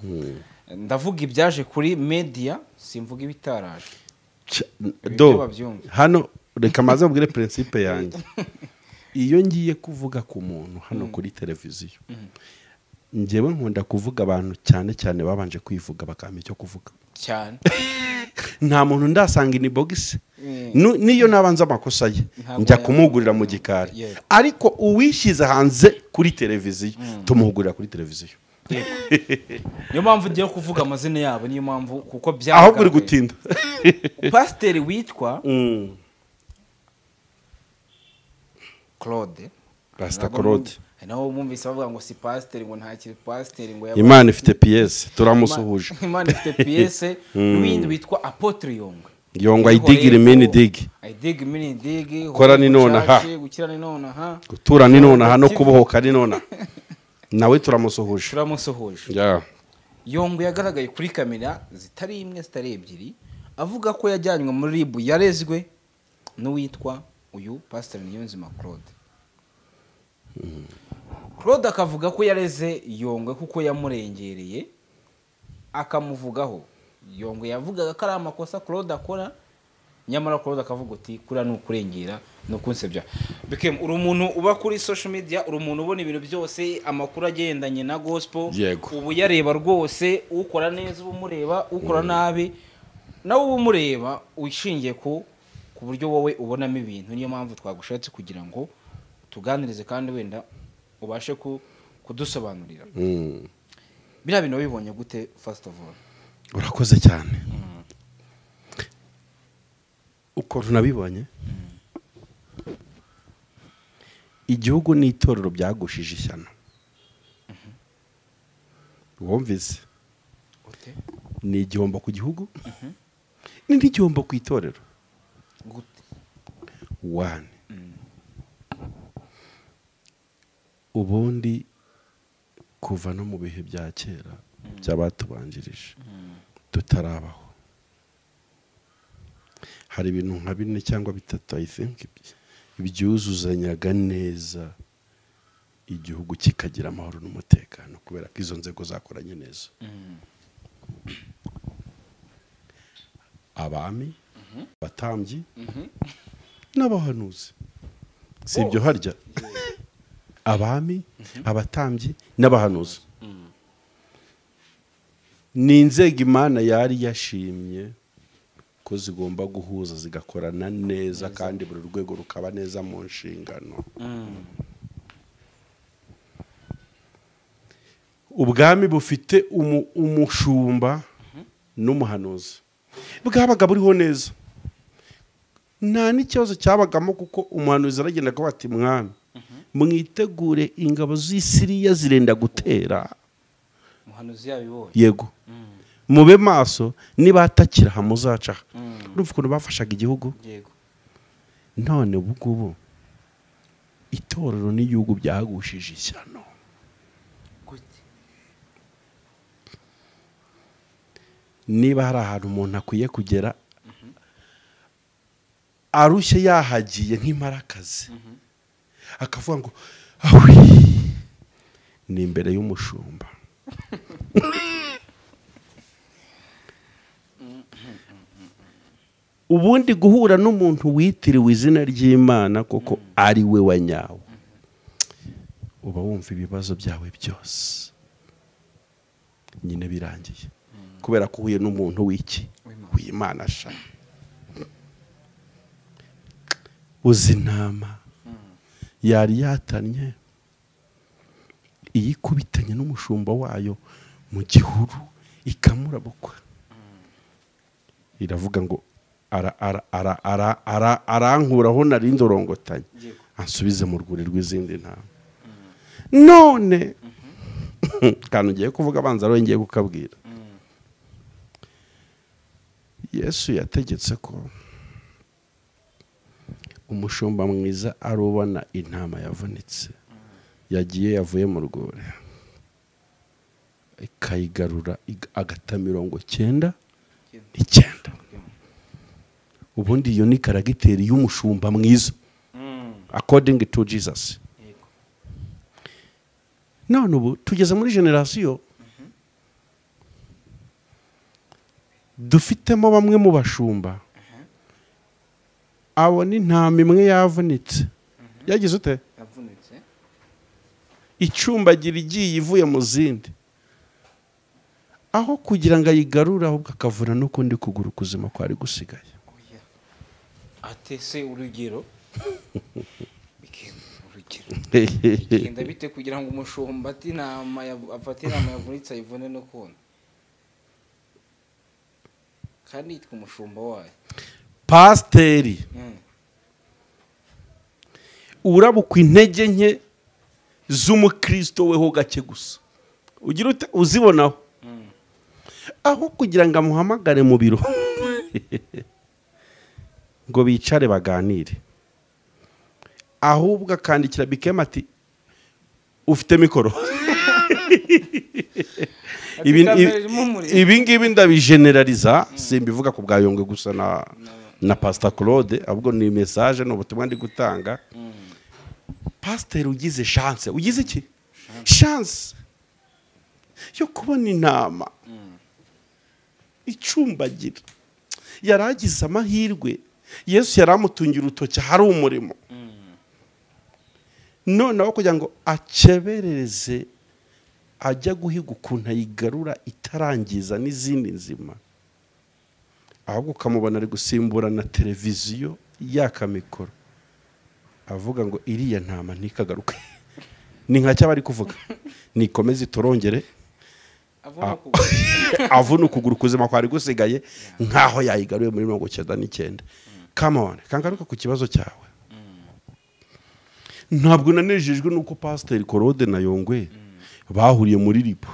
Ndavuga ibyaje kuri media, simvuga ibitaraje. Do hano reka maze mbwire principe yanjye. Iyo ngiye kuvuga ku muntu hano kuri televiziyo, njyewe nkunda kuvuga abantu cyane cyane babanje kwivuga bakampa icyo kuvuga cyane. Nta muntu ndasanga in box niyo nabanza amakosa ye njya kumugurira mu gikari, ariko uwishyize hanze kuri televiziyo tumuhugurira kuri televiziyo. Niyo mpamvu ngiye kuvuga amazina yabo, niyo mpamvu kuko bya ahubwo uri gutinda. Pasiteri witwa Claude, Pastor Claude, naho bumvise bavuga ngo si pasiteri ngo ntakiri pasiteri ngo Imana ifite pièce, turamusuhuje. Imana ifite pièce. N'uwindi witwa Apotre Yongwe. Yongwe ayidigire mini dig. Ayidig mini dig. Kora ni nona ha. Gukira ni nona ha. Gutura ni nona ha no kubohoka ni nona. Nawe turamusuhuje. Turamusuhuje. Yeah. Yongwe yagaragaye kuri kamera zitari imwe zitari ebyiri avuga ko yajyanywe muri RIB yarezwe n'uwitwa uyu Pastor Niyonzima Claude. Claude akavuga ko yareze Yongwe kuko yamurengereye akamuvugaho. Yongwe yavugaga ko ari amakosa Claude akora, nyamara Claude akavuga uti kuri ni ukurengera no kunsebya. Bikem, uri umuntu uba kuri social media, uri umuntu ubona ibintu byose, amakuru agendanye na gospel, ubu yareba rwose, ukora neza ubumureba, ukora nabi nawe ubumureba, ushingiye ku buryo wowe ubonamo ibintu. Niyo mpamvu twagushatse kugira ngo tuganirize kandi wenda ubashe kudusobanurira. Biriya bintu wabibonye gute first of all? Urakoze cyane. Uko nabibonye, igihugu n'itorero byagushije ishyano. Wumvise? Ni igihombo ku gihugu, ni n'igihombo ku itorero. One. Ubundi kuva no mu bihe bya kera by'abatubanjirije tutarabaho, hari ibintu nka bine cyangwa bitatu I think byuzuzanyaga neza igihugu kikagira amahoro n'umutekano kubera ko izo nzego zakoranye neza. Abami, abatambyi n'abahanuzi. Si ibyo harya? Abami, abatambyi n'abahanuzi ni inzego Imana yari yashimye ko zigomba guhuza zigakorana neza kandi buri rwego rukaba neza mu nshingano. Ubwami bufite umushumba n'umuhanuzi bwabaga buriho neza, nta n'ikibazo cyabagamo kuko umuhanuzi aragenda akavuga ati mwami mwitegure ingabo z'Isiriya zirenda gutera. Umuhanuzi yabibonye. Yego. Mube maso nibatakira hamuzaca. Urumva ukuntu bafashaga igihugu? Yego. None ubu itorero n'igihugu byagushije ishyano. Gute? Niba hari ahantu umuntu akwiye kugera arushye yahagiye nk'imparakazi, akavuga ngo awi ni imbere y'umushumba. Ubundi guhura n'umuntu witiriwe izina ry'Imana koko ari we wa nyawe, uba wumva ibibazo byawe byose nyine birangiye kubera ko uhuye n'umuntu w'iki w'Imana sha. Uzi intama yari yatanye iyikubitanye n'umushumba wayo mu gihuru ikamurabukwa, iravuga ngo arankuraho nari ndorongotanye ansubize mu rwuri rw'izindi ntama. None kantu ngiye kuvuga abanza ari ngiye kukabwira. Yesu yategetse ko umushumba mwiza arubona intama yavunitse yagiye yavuye mu rwuri, ikayigarura agata 99. Ubundi iyo ni karagiteri y'umushumba mwiza according to Jesus. None ubu tugeze muri generasiyo dufitemo bamwe mu bashumba abona intama imwe yavunitse, yagize ute? Icumbagira igiye ivuye mu zindi, aho kugira ngo ayigarure ahubwo akavuna n'ukundi kuguru kuzima kwari gusigaye. Atese urugero bigenda bite kugira ngo umushumba ati intama afate intama yavunitse ayivune no kubona kandi yitwa umushumba wayo? Pasiteri urabukwa intege nke z'umukristo weho gake gusa ugira uzibonaho, aho kugira ngo amuhamagare mu biro ngo bicare baganire, ahubwo akandikira Bikema ati ufite mikoro. Ibi ngibi ndabigeneraliza, simbivuga ku bwa Yongwe gusa na Pastor Claude, ahubwo ni message ni ubutumwa ndi gutanga. Pastor ugize chance, ugize iki? Chance yo kubona intama icumbagira, yaragize amahirwe, Yesu yaramutungira urutoki hari umurimo. Noneho kugira ngo akeberereze ajya guhiga ukuntu ayigarura itarangiza n'izindi nzima, ahubwo ukamubona ari gusimbura na televiziyo yaka mikoro avuga ngo iriya ntama ntikagaruke. Ni nka cyaba ari kuvuga nikomeze itorongere avuna ukuguru kuzima kwari gusigaye nkaho yayigaruye muri 99. Come on, kangaruka ku kibazo cyawe. Ntabwo nanejejwe nuko Pastor Claude na Yongwe bahuriye muri RIB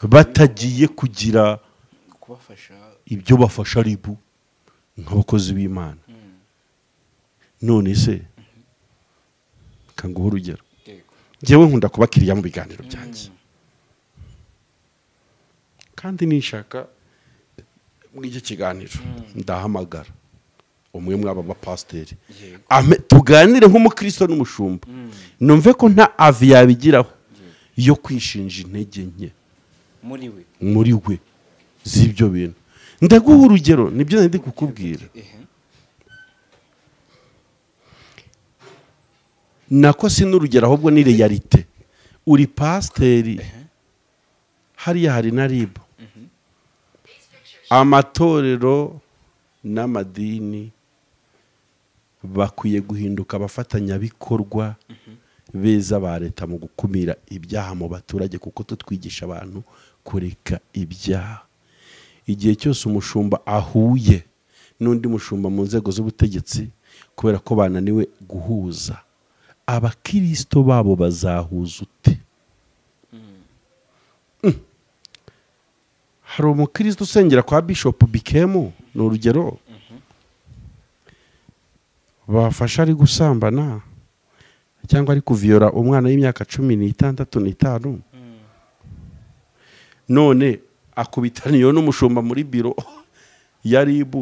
batagiye kugira kubafasha ibyo bafasha RIB nk'abakozi b'Imana. None se kanguha urugero, njyewe nkunda kubakiriya mu biganiro byanjye, kandi nishaka muri iki kiganiro ndahamagara umwe mwaba bapasiteri tuganire nk'umukristo n'umushumba, numve ko nta avi yabigiraho yo kwishinja intege nke muri we z'ibyo bintu. Ndaguha urugero, nibyo ndi kukubwira. Nako si n'urugero ahubwo ni realite. Uri pasiteri hariya hari na RIB, amatorero n'amadini bakwiye guhinduka abafatanyabikorwa beza ba leta mu gukumira ibyaha mu baturage, kuko tutwigisha abantu kureka ibyaha. Igihe cyose umushumba ahuye n'undi mushumba mu nzego z'ubutegetsi kubera ko bananiwe guhuza, abakristo babo bazahuza ute? Hari umukristo usengera kwa Bishop Bikemu, ni urugero, bafasha ari gusambana cyangwa ari kuviyora umwana w'imyaka 16 n'itanu, none akubitaniyo n'umushumba muri biro ya RIB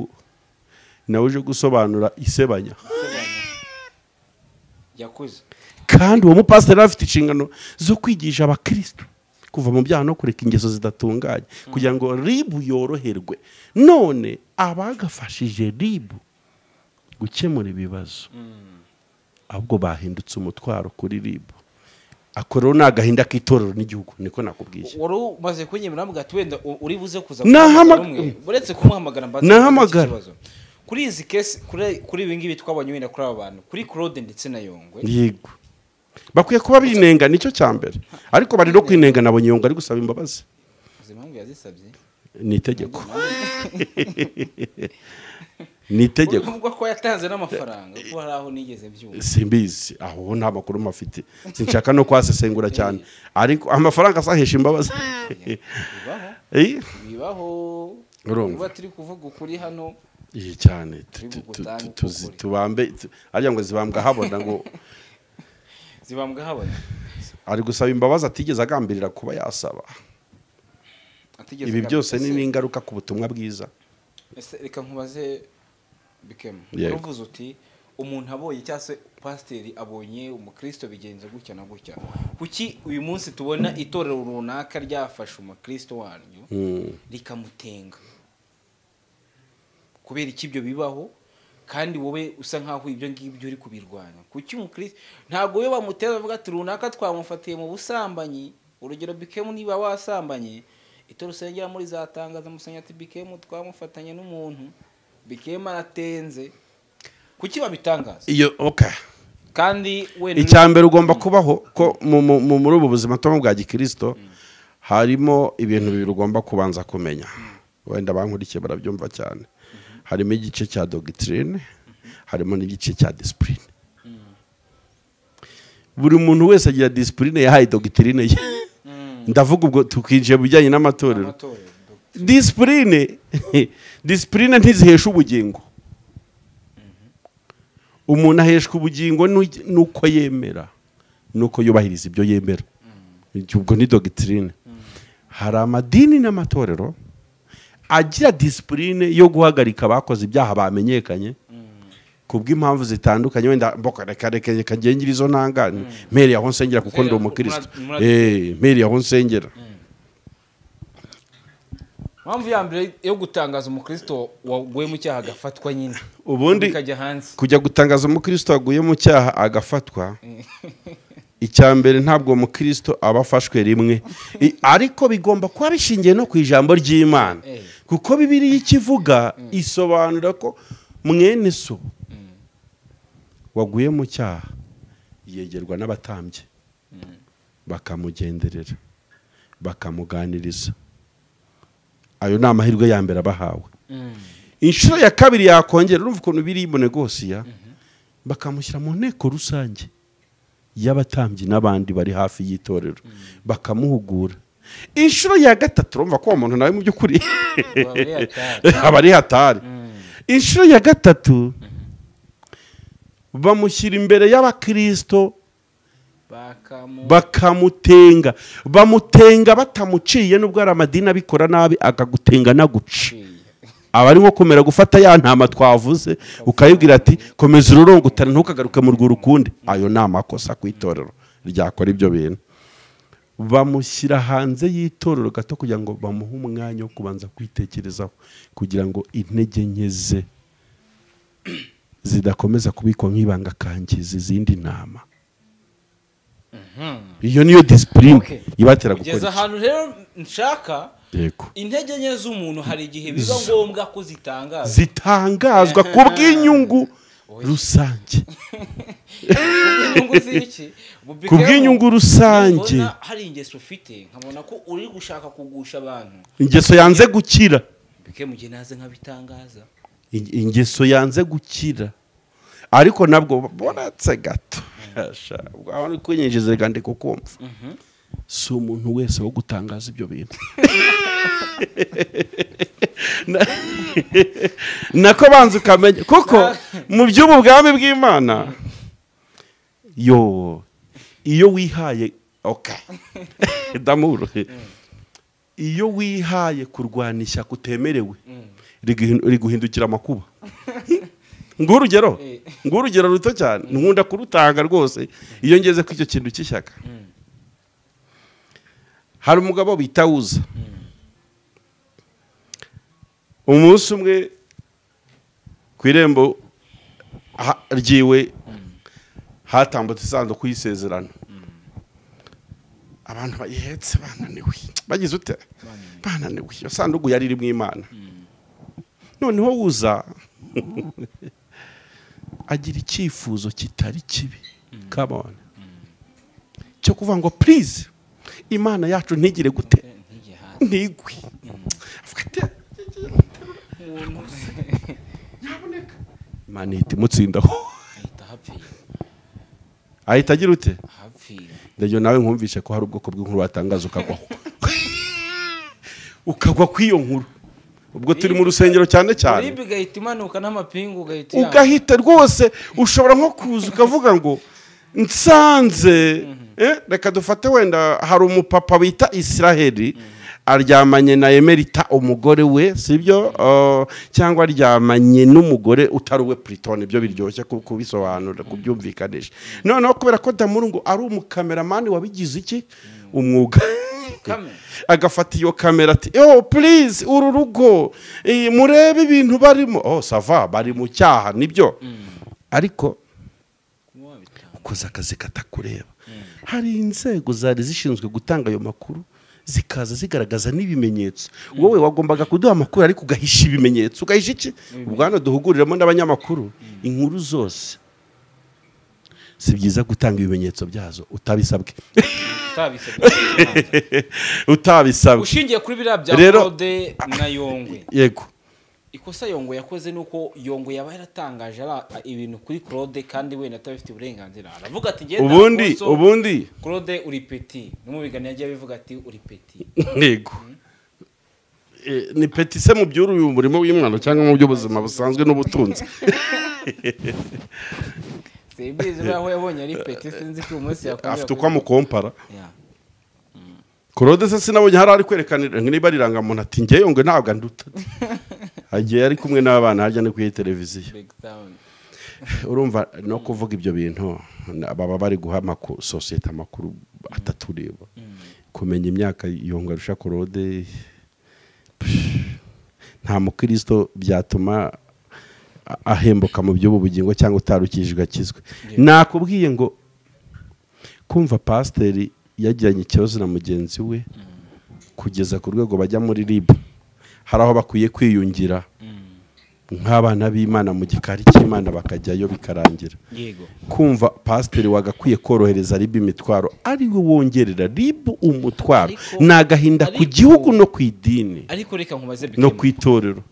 nawe uje gusobanura isebanya yakoze. Kandi uwo mupasiteri afite inshingano zo kwigisha abakristo kuva mu byaha no kureka ingeso zidatunganye kugira ngo RIB yoroherwe. None abagafashije RIB gukemura ibibazo ahubwo bahindutse umutwaro kuri RIB. Akorero ni agahinda k'itorero n'igihugu, niko nakubwiye. Wari umaze kunyemera mbwa ati wenda uri buze kuza, uretse kumuhamagara mbaza ikibazo. Kuri izi case, kuri ibi ngibi twabonye wenda kuri aba bantu, kuri Claude ndetse na Yongwe, yego bakwiye kuba binenga, nicyo cya mbere. Ariko bari no kwinenga, nabonye Yongwe ari gusaba imbabazi. Uzi impamvu yazisabye? Ni itegeko, ni itegeko. Uvuga ko yatanze n'amafaranga, kuko hari aho nigeze byumva. Simbizi aho, nta makuru mafite, sinshaka no kwasesengura cyane, ariko amafaranga asahesha imbabazi. Bibaho. Eh? Bibaho. Urumva. Kuba turi kuvuga ukuri hano. Iyi cyane Turi bugutanga tuzi ukuri. Tubambe ariya ngo zibambwa habona ngo Zibambwa habona. Ari gusaba imbabazi atigeze agambirira kuba yasaba. Atigeze Ibi byose ni n'ingaruka ku butumwa bwiza. Ese reka nkubaze, Bikemu. Yego. Uruvuze uti umuntu abonye, cyangwa se pasiteri abonye umukristo bigenze gutya na gutya, kuki uyu munsi tubona itorero runaka ryafashe umukristo waryo rikamutenga? Kubera iki ibyo bibaho kandi wowe usa nkaho ibyo ngibyo uri kubirwanya? Kuki umukristo ntabwo we bamutera bavuga ati runaka twamufatiye mu busambanyi? Urugero, Bikemu, niba wasambanye, itorero usengera muri zatangaza musenyi ati Bikemu twamufatanye n'umuntu, Bikemu aratenze. Kuki babitangaza Iyo okay. kandi wenda Icya mbere ugomba kubaho ko muri ubu buzima tubamo bwa gikristo harimo ibintu bibiri ugomba kubanza kumenya. Wenda bankurikiye barabyumva cyane. Harimo igice cya doctrine, harimo n'igice cya discipline. Buri muntu wese agira discipline yahaye doctrine ye. Ndavuga ubwo tukinjiye mu bijyanye n'amatorero. Amatorero. Discipline ntizihesha ubugingo. Umuntu aheshwa ubugingo nuko yemera, nuko yubahiriza ibyo yemera. Ubwo ni doctrine. Hari amadini n'amatorero agira discipline yo guhagarika abakoze ibyaha bamenyekanye kubw'impamvu zitandukanye. Wenda mboka reka reka reka ngengire izo ntanga mpereye aho nsengera, kuko ndi umukristo. Mpereye aho nsengera. Impamvu ya mbere yo gutangaza umukristo waguye mu cyaha agafatwa nyine, Ubundi bikajya hanze. kujya gutangaza umukristo waguye mu cyaha agafatwa, icya mbere ntabwo umukristo aba afashwe rimwe. Ariko bigomba kuba bishingiye no ku ijambo ry'Imana, kuko Bibiliya ikivuga isobanura ko mwene so waguye mu cyaha yegerwa n'abatambyi, bakamugenderera, bakamuganiriza. Ayo ni amahirwe ya mbere abahawe. Inshuro ya kabiri yakongera, urumva ukuntu biri munegosiya, bakamushyira mu nteko rusange y'abatambyi n'abandi bari hafi y'itorero, bakamuhugura. Inshuro ya gatatu, urumva ko uwo muntu nawe mu by'ukuri aba ari hatari. Inshuro ya gatatu bamushyira imbere y'abakristo, bakamutenga. Bamutenga batamuciye, nubwo ari amadini abikora nabi akagutenga naguca. Aba ari nko kumera gufata ya ntama twavuze, ukayibwira ati komeza ururongotane ntukagaruke mu rwuri ukundi. Ayo ni amakosa ku itorero ryakora ibyo bintu. Bamushyira hanze y'itorero gato kugira ngo bamuhe umwanya wo kubanza kwitekerezaho, kugira ngo intege nke ze zidakomeza kubikwa nk'ibanga kangiza izindi ntama. Iyo niyo discipline ibatera gukora. Kugeza ahantu rero nshaka Yego. intege nke z'umuntu hari igihe biba ngombwa ko zitangazwa, zitangazwa ku bw'inyungu rusange. Ku bw'inyungu rusange. Mbona hari ingeso ufite, nkabona ko uri gushaka kugusha abantu. Ingeso yanze gukira. Bikemu gihe naze nkabitangaza. Ingeso yanze gukira. Ariko nabwo boratse gato. Aho ni kunyinjiza kandi kukumva. Si umuntu wese wo gutangaza ibyo bintu. Nako banza ukamenya, kuko mu by'ubu bwami bw'Imana yo iyo wihaye okay damuru, iyo wihaye kurwana ishyaka utemerewe riguhindukira amakuba. Ngurugero ruto cyane nkunda kurutanga rwose iyo ngeze ku icyo kintu cy'ishyaka. Hari umugabo bita Uza. Umunsi umwe ku irembo ryiwe hatambutse isanduku y'isezerano. Abantu bayihetse bananiwe, bagize ute bananiwe. Iyo sanduku yari iri mu Imana. Noneho Uza Agira icyifuzo kitari kibi. Come on. Cyo kuvuga ngo please Imana yacu ntigire gute ntigwe. Avuga ati nyaboneka Imana ihita imutsindaho. Ahita agira ute? Ndagiye nawe nkumvishe ko hari ubwoko bw'inkuru watangaza ukagwaho. Ukagwa kw'iyo nkuru. Ubwo turi mu rusengero cyane cyane. Uribi gahita imanuka n'amapingu ugahita ugahita rwose ushobora nko kuza ukavuga ngo nsanze reka dufate wenda hari umupapa bita Israheli aryamanye na Emerita umugore we, sibyo, cyangwa aryamanye n'umugore utari we Pluton, ibyo biryoshye kubisobanura kubyumvikanisha. Noneho kubera ko Damurungu ari umukameramani wabigize iki umwuga, agafata iyo kamera ati oh please uru rugo murebe ibintu barimo, oh sava bari mu cyaha nibyo, ariko ukoze akazi katakureba. Hari inzego zari zishinzwe gutanga ayo makuru zikaza zigaragaza n'ibimenyetso. Wowe wagombaga kuduha amakuru ariko ugahisha ibimenyetso. Ugahisha iki? Ubwo hano duhuguriramo n'abanyamakuru inkuru zose si byiza gutanga ibimenyetso byazo utabisabwe. Utabisabwe. Ushingiye kuri biriya bya Claude na Yongwe. Yego. Ikosa Yongwe yakoze nuko Yongwe yaba yaratangaje ibintu kuri Claude kandi we natabifite uburenganzira. Aravuga ati ngenda ubundi Claude uri petit. Numubigani yagiye bivuga ati uri petit. Yego. Ni petit se mu byuru uyu murimo w'imwana cyangwa mu by'ubuzima busanzwe n'ubutunzi. Simbizi aho yabonye ari petit sinzi ko umunsi yakomeye. Afite uko amukompara. Claude se sinabonye hari ari kwerekanira niba ariranga muntu ati ngeyo ngo ntabwo anduta. Agiye ari kumwe n'abana harya no kuri televiziyo. Urumva no kuvuga ibyo bintu baba bari guha sosiyete amakuru atatureba. Kumenya imyaka Yongwe arusha Claude nta mukristo byatuma ahembuka mu by'ubu bugingo cyangwa utarukijwe akizwe. Nakubwiye ngo kumva pasiteri yagiranye ikibazo na mugenzi we kugeza ku rwego bajya muri RIB, hari aho bakwiye kwiyungira nk'abana b'Imana mu gikari cy'Imana bakajyayo bikarangira. Kumva pasiteri wagakwiye korohereza RIB imitwaro ari we wongerera RIB umutwaro, ni agahinda ku gihugu no ku idini ariko reka nkubaze no ku itorero.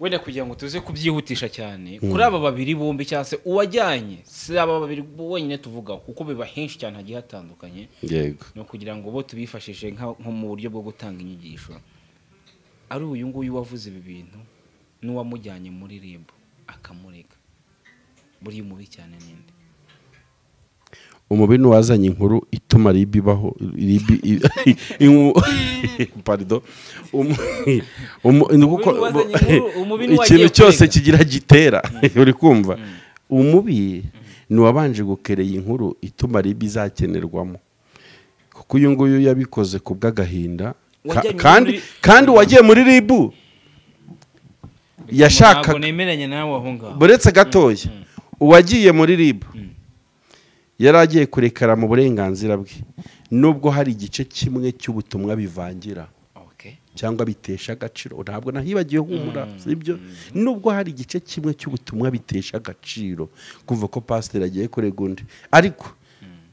Wenda kugira ngo tuze kubyihutisha cyane kuri aba babiri bombi cyangwa se uwajyanye, si aba babiri wenyine tuvugaho kuko biba henshi cyane hagiye hatandukanye. Yego. No kugira ngo bo tubifashishe nko mu buryo bwo gutanga inyigisho. Ari uyu nguyu wavuze ibi bintu n'uwamujyanye muri RIB akamurega, buri mubi cyane ninde? Umubi n'uwazanye inkuru ituma RIB ibaho. RIB pardon, ikintu cyose kigira gitera uri kumva. Umubi ni wabanje gukereye inkuru ituma RIB izakenerwamo, kuko uyu nguyu yabikoze ku bw'agahinda kandi wagiye muri RIB yashakaga buretse gatoya. Uwagiye muri RIB yari agiye kurekara mu burenganzira bwe, nubwo hari igice kimwe cy'ubutumwa bivangira cyangwa bitesha agaciro. Ntabwo nahibagiye humura, sibyo? Nubwo hari igice kimwe cy'ubutumwa bitesha agaciro kumva ko pasiteri agiye kurega undi, ariko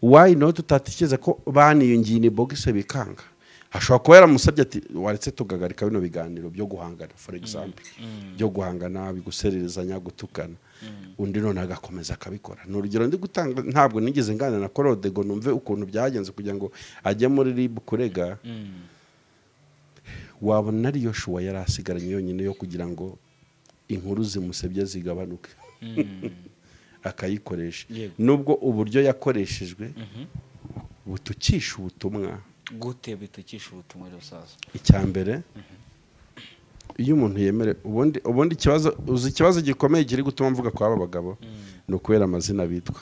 why not tutatekereza ko baniyungiye ni box bikanga. Ashobora kuba yaramusabye ati waretse tugagarika bino biganiro byo guhangana, for example byo guhangana bigusererezanya gutukana, undi none agakomeza akabikora. Ni urugero ndi gutanga, ntabwo nigeze ngana na Claude ngo numve ukuntu byagenze kugira ngo ajye muri RIB kurega. Wabona ari Yoshua yari asigaranye yonyine yo kugira ngo inkuru zimusebye zigabanuke, akayikoresha. Nubwo uburyo yakoreshejwe butukisha ubutumwa. Gute bitukisha ubutumwa rusaza? Icyambere, iyo umuntu yemere ubundi ikibazo, uzi ikibazo gikomeye kiri gutuma mvuga kwa aba bagabo ni ukubera amazina bitwa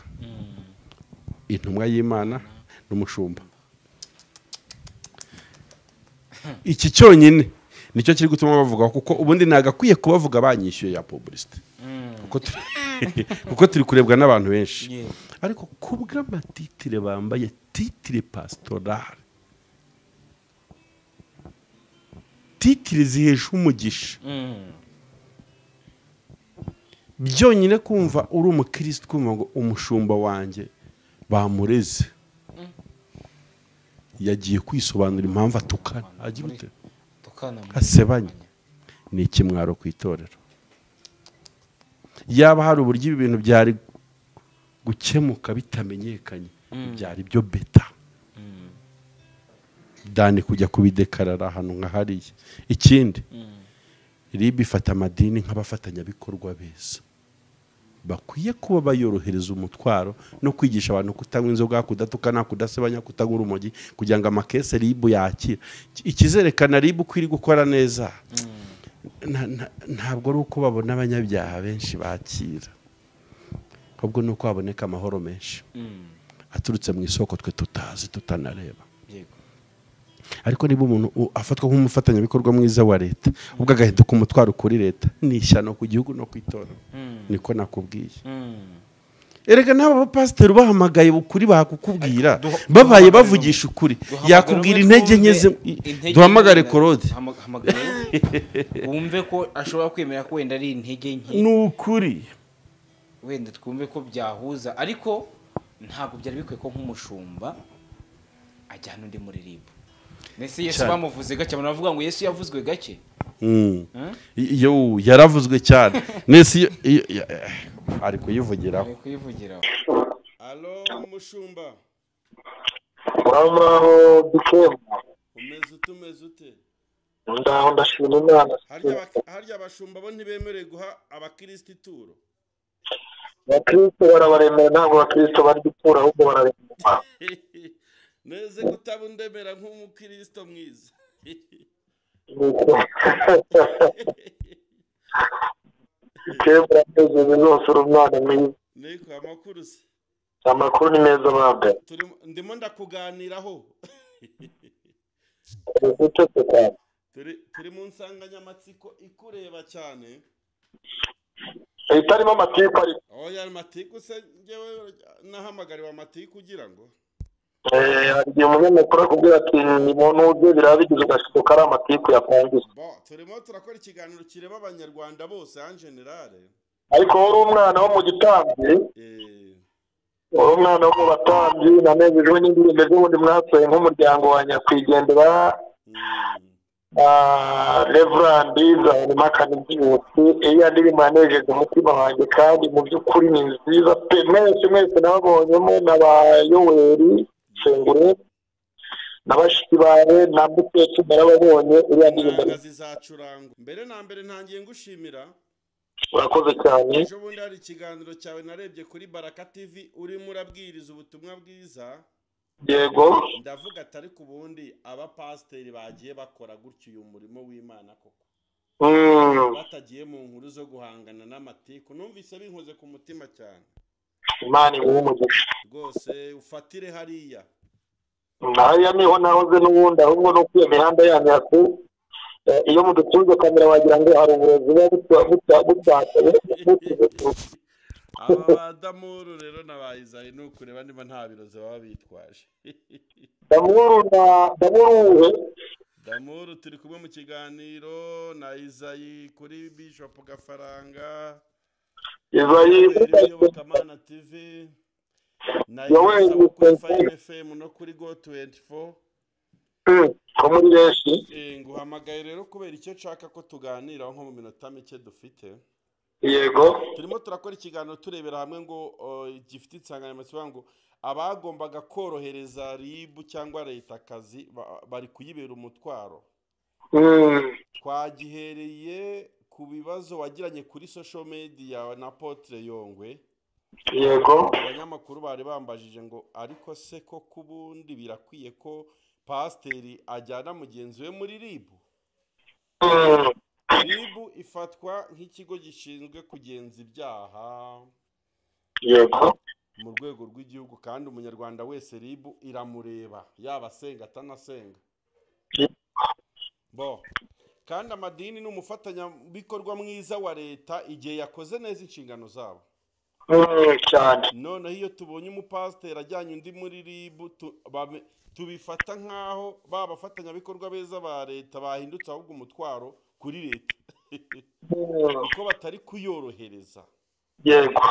intumwa y'Imana n'umushumba. Iki cyonyine nicyo kiri gutuma bavuga, kuko ubundi nagakwiye kubavuga banyishyuye ya publicity, kuko turi kurebwa n'abantu benshi. Ariko kubw'amatitire bambaye titire pastorale, titire zihesha umugisha, Byonyine kumva uri umukristo, kumva ngo umushumba wanjye bamureze, yagiye kwisobanura impamvu atukana, agira ute, asebanya, ni ikimwaro ku itorero. Yaba hari uburyo ibi bintu byari gukemuka bitamenyekanye, byari byo beta dani kujya kubidekarara ahantu nka hariya. Ikindi, RIB ifata amadini nk'abafatanyabikorwa beza bakwiye kuba bayorohereza umutwaro no kwigisha abantu kutanywa inzoga, kudatukana, kudasebanya, kutagura urumogi, kugira ngo amakese RIB yakira. Ikizerekana RIB ko iri gukora neza ntabwo ari uko babona abanyabyaha benshi bakira, ahubwo ni uko haboneka amahoro menshi aturutse mu isoko twe tutazi, tutanareba. Ariko niba umuntu afatwa nk'umufatanyabikorwa mwiza wa leta, ubwo agahinduka umutwaro kuri leta, ni ishyano ku gihugu no ku itorero. Niko nakubwiye. Erega n'aba bapasiteri bahamagaye ukuri bakukubwira, babaye bavugisha ukuri, yakubwira intege nke ze. Duhamagare Claude, wumve ko ashobora kwemera ko wenda ari intege nke, ni ukuri, wenda twumve ko byahuza, ariko ntabwo byari bikwiye ko nk'umushumba ajyana undi muri RIB. Mbese Yesu bamuvuze gake, abantu bavuga ngo Yesu yavuzwe gake. Yo yaravuzwe cyane. Nese ari kuyivugiraho. Ari kuyivugiraho. Allo mushumba. Muraho bikemu. Umeze utumeze ute? Ndaho ndashima Imana. Harya abashumba bo ntibemerewe guha abakristo ituro. Abakristo barabaremera, ntabwo abakristo bari gupfura ahubwo bararemera. Neze kutabundemera nk'umukristo mwiza. Niko amakuru se? Amakuru ni meza baba. Ndimo ndakuganiraho. Turi mu nsanganyamatsiko ikureba cyane. Itarimo amatiku ariko. Oya amatiku se ngewe nahamagariwe amatiku ugira ngo hari umunyamakuru akubwira ati umuntu uje birabigize ugashuka ari amatiku yapangiye. Turimo turakora ikiganiro kireba abanyarwanda bose en general. Ariko wari umwana wo mu gitambyi, wari umwana wo mu batambyi, nanejejwe n'indirimbo z'ubundi mwatoye nk'umuryango wa nyakwigendera Reverend Zahorima Kanigiyusi. Iriya ndirimbo yanejeje umutima wanjye kandi mu by'ukuri ni nziza pe. Mwese mwese nababonyemo na ba Yoweri Sengure na bashiki bawe na Mutesi narababonye. Iriya ndirimbo zizacurangwa. Mbere na mbere ntangiye ngushimira, urakoze cyane. Ejo bundi hari ikiganiro cyawe narebye kuri Baraka TV urimo urabwiriza ubutumwa bwiza. Yego. Ndavuga atari ku bundi abapasiteri bagiye bakora gutyo uyu murimo w'Imana koko, batagiye mu nkuru zo guhangana n'amatiku. Numvise binkoze ku mutima cyane. Imana iguhe umugisha rwose, ufatire hariya. Hariya niho nahoze n'ubundi, ahubwo no kwiyo mihanda yanyu yaku iyo mudutunze kamera wagira ngo hari uburozi buba butatse. Aba badamuru rero nabayizayi ni ukureba niba nta birozi baba bitwaje. Damuru na Damuru, Damuru turi kumwe mu kiganiro na Izayi kuri Bishop Gafaranga, Izayi Iyobokamana TV na Yoweri kuri Fine FM no kuri Go 24. Ko muri benshi. Nguhamagaye rero kubera icyo nshaka ko tuganiraho nko mu minota mike dufite. Yego. Turimo turakora ikiganiro turebera hamwe ngo gifite insanganyamatsiko ngo abagombaga korohereza RIB cyangwa leta akazi bari kuyibera umutwaro. Twagihereye ku bibazo wagiranye kuri social media na Apotre Yongwe. Yego. Abanyamakuru bari bambajije ngo ariko se ko kubundi birakwiye ko pasiteri ajyana mugenzi we muri RIB? RIB ifatwa nk'ikigo gishinzwe kugenza ibyaha. Yego. Mu rwego rw'igihugu, kandi umunyarwanda wese RIB iramureba, yaba asenga atanasenga. Bo kandi amadini ni umufatanyabikorwa mwiza wa leta igihe yakoze neza inshingano zabo. Cyane. Noneho iyo tubonye umupasiteri ajyanye undi muri RIB tubifata nkaho babafatanyabikorwa beza ba leta bahindutse ahubwo umutwaro kuri leta, kuko batari kuyorohereza. Yego.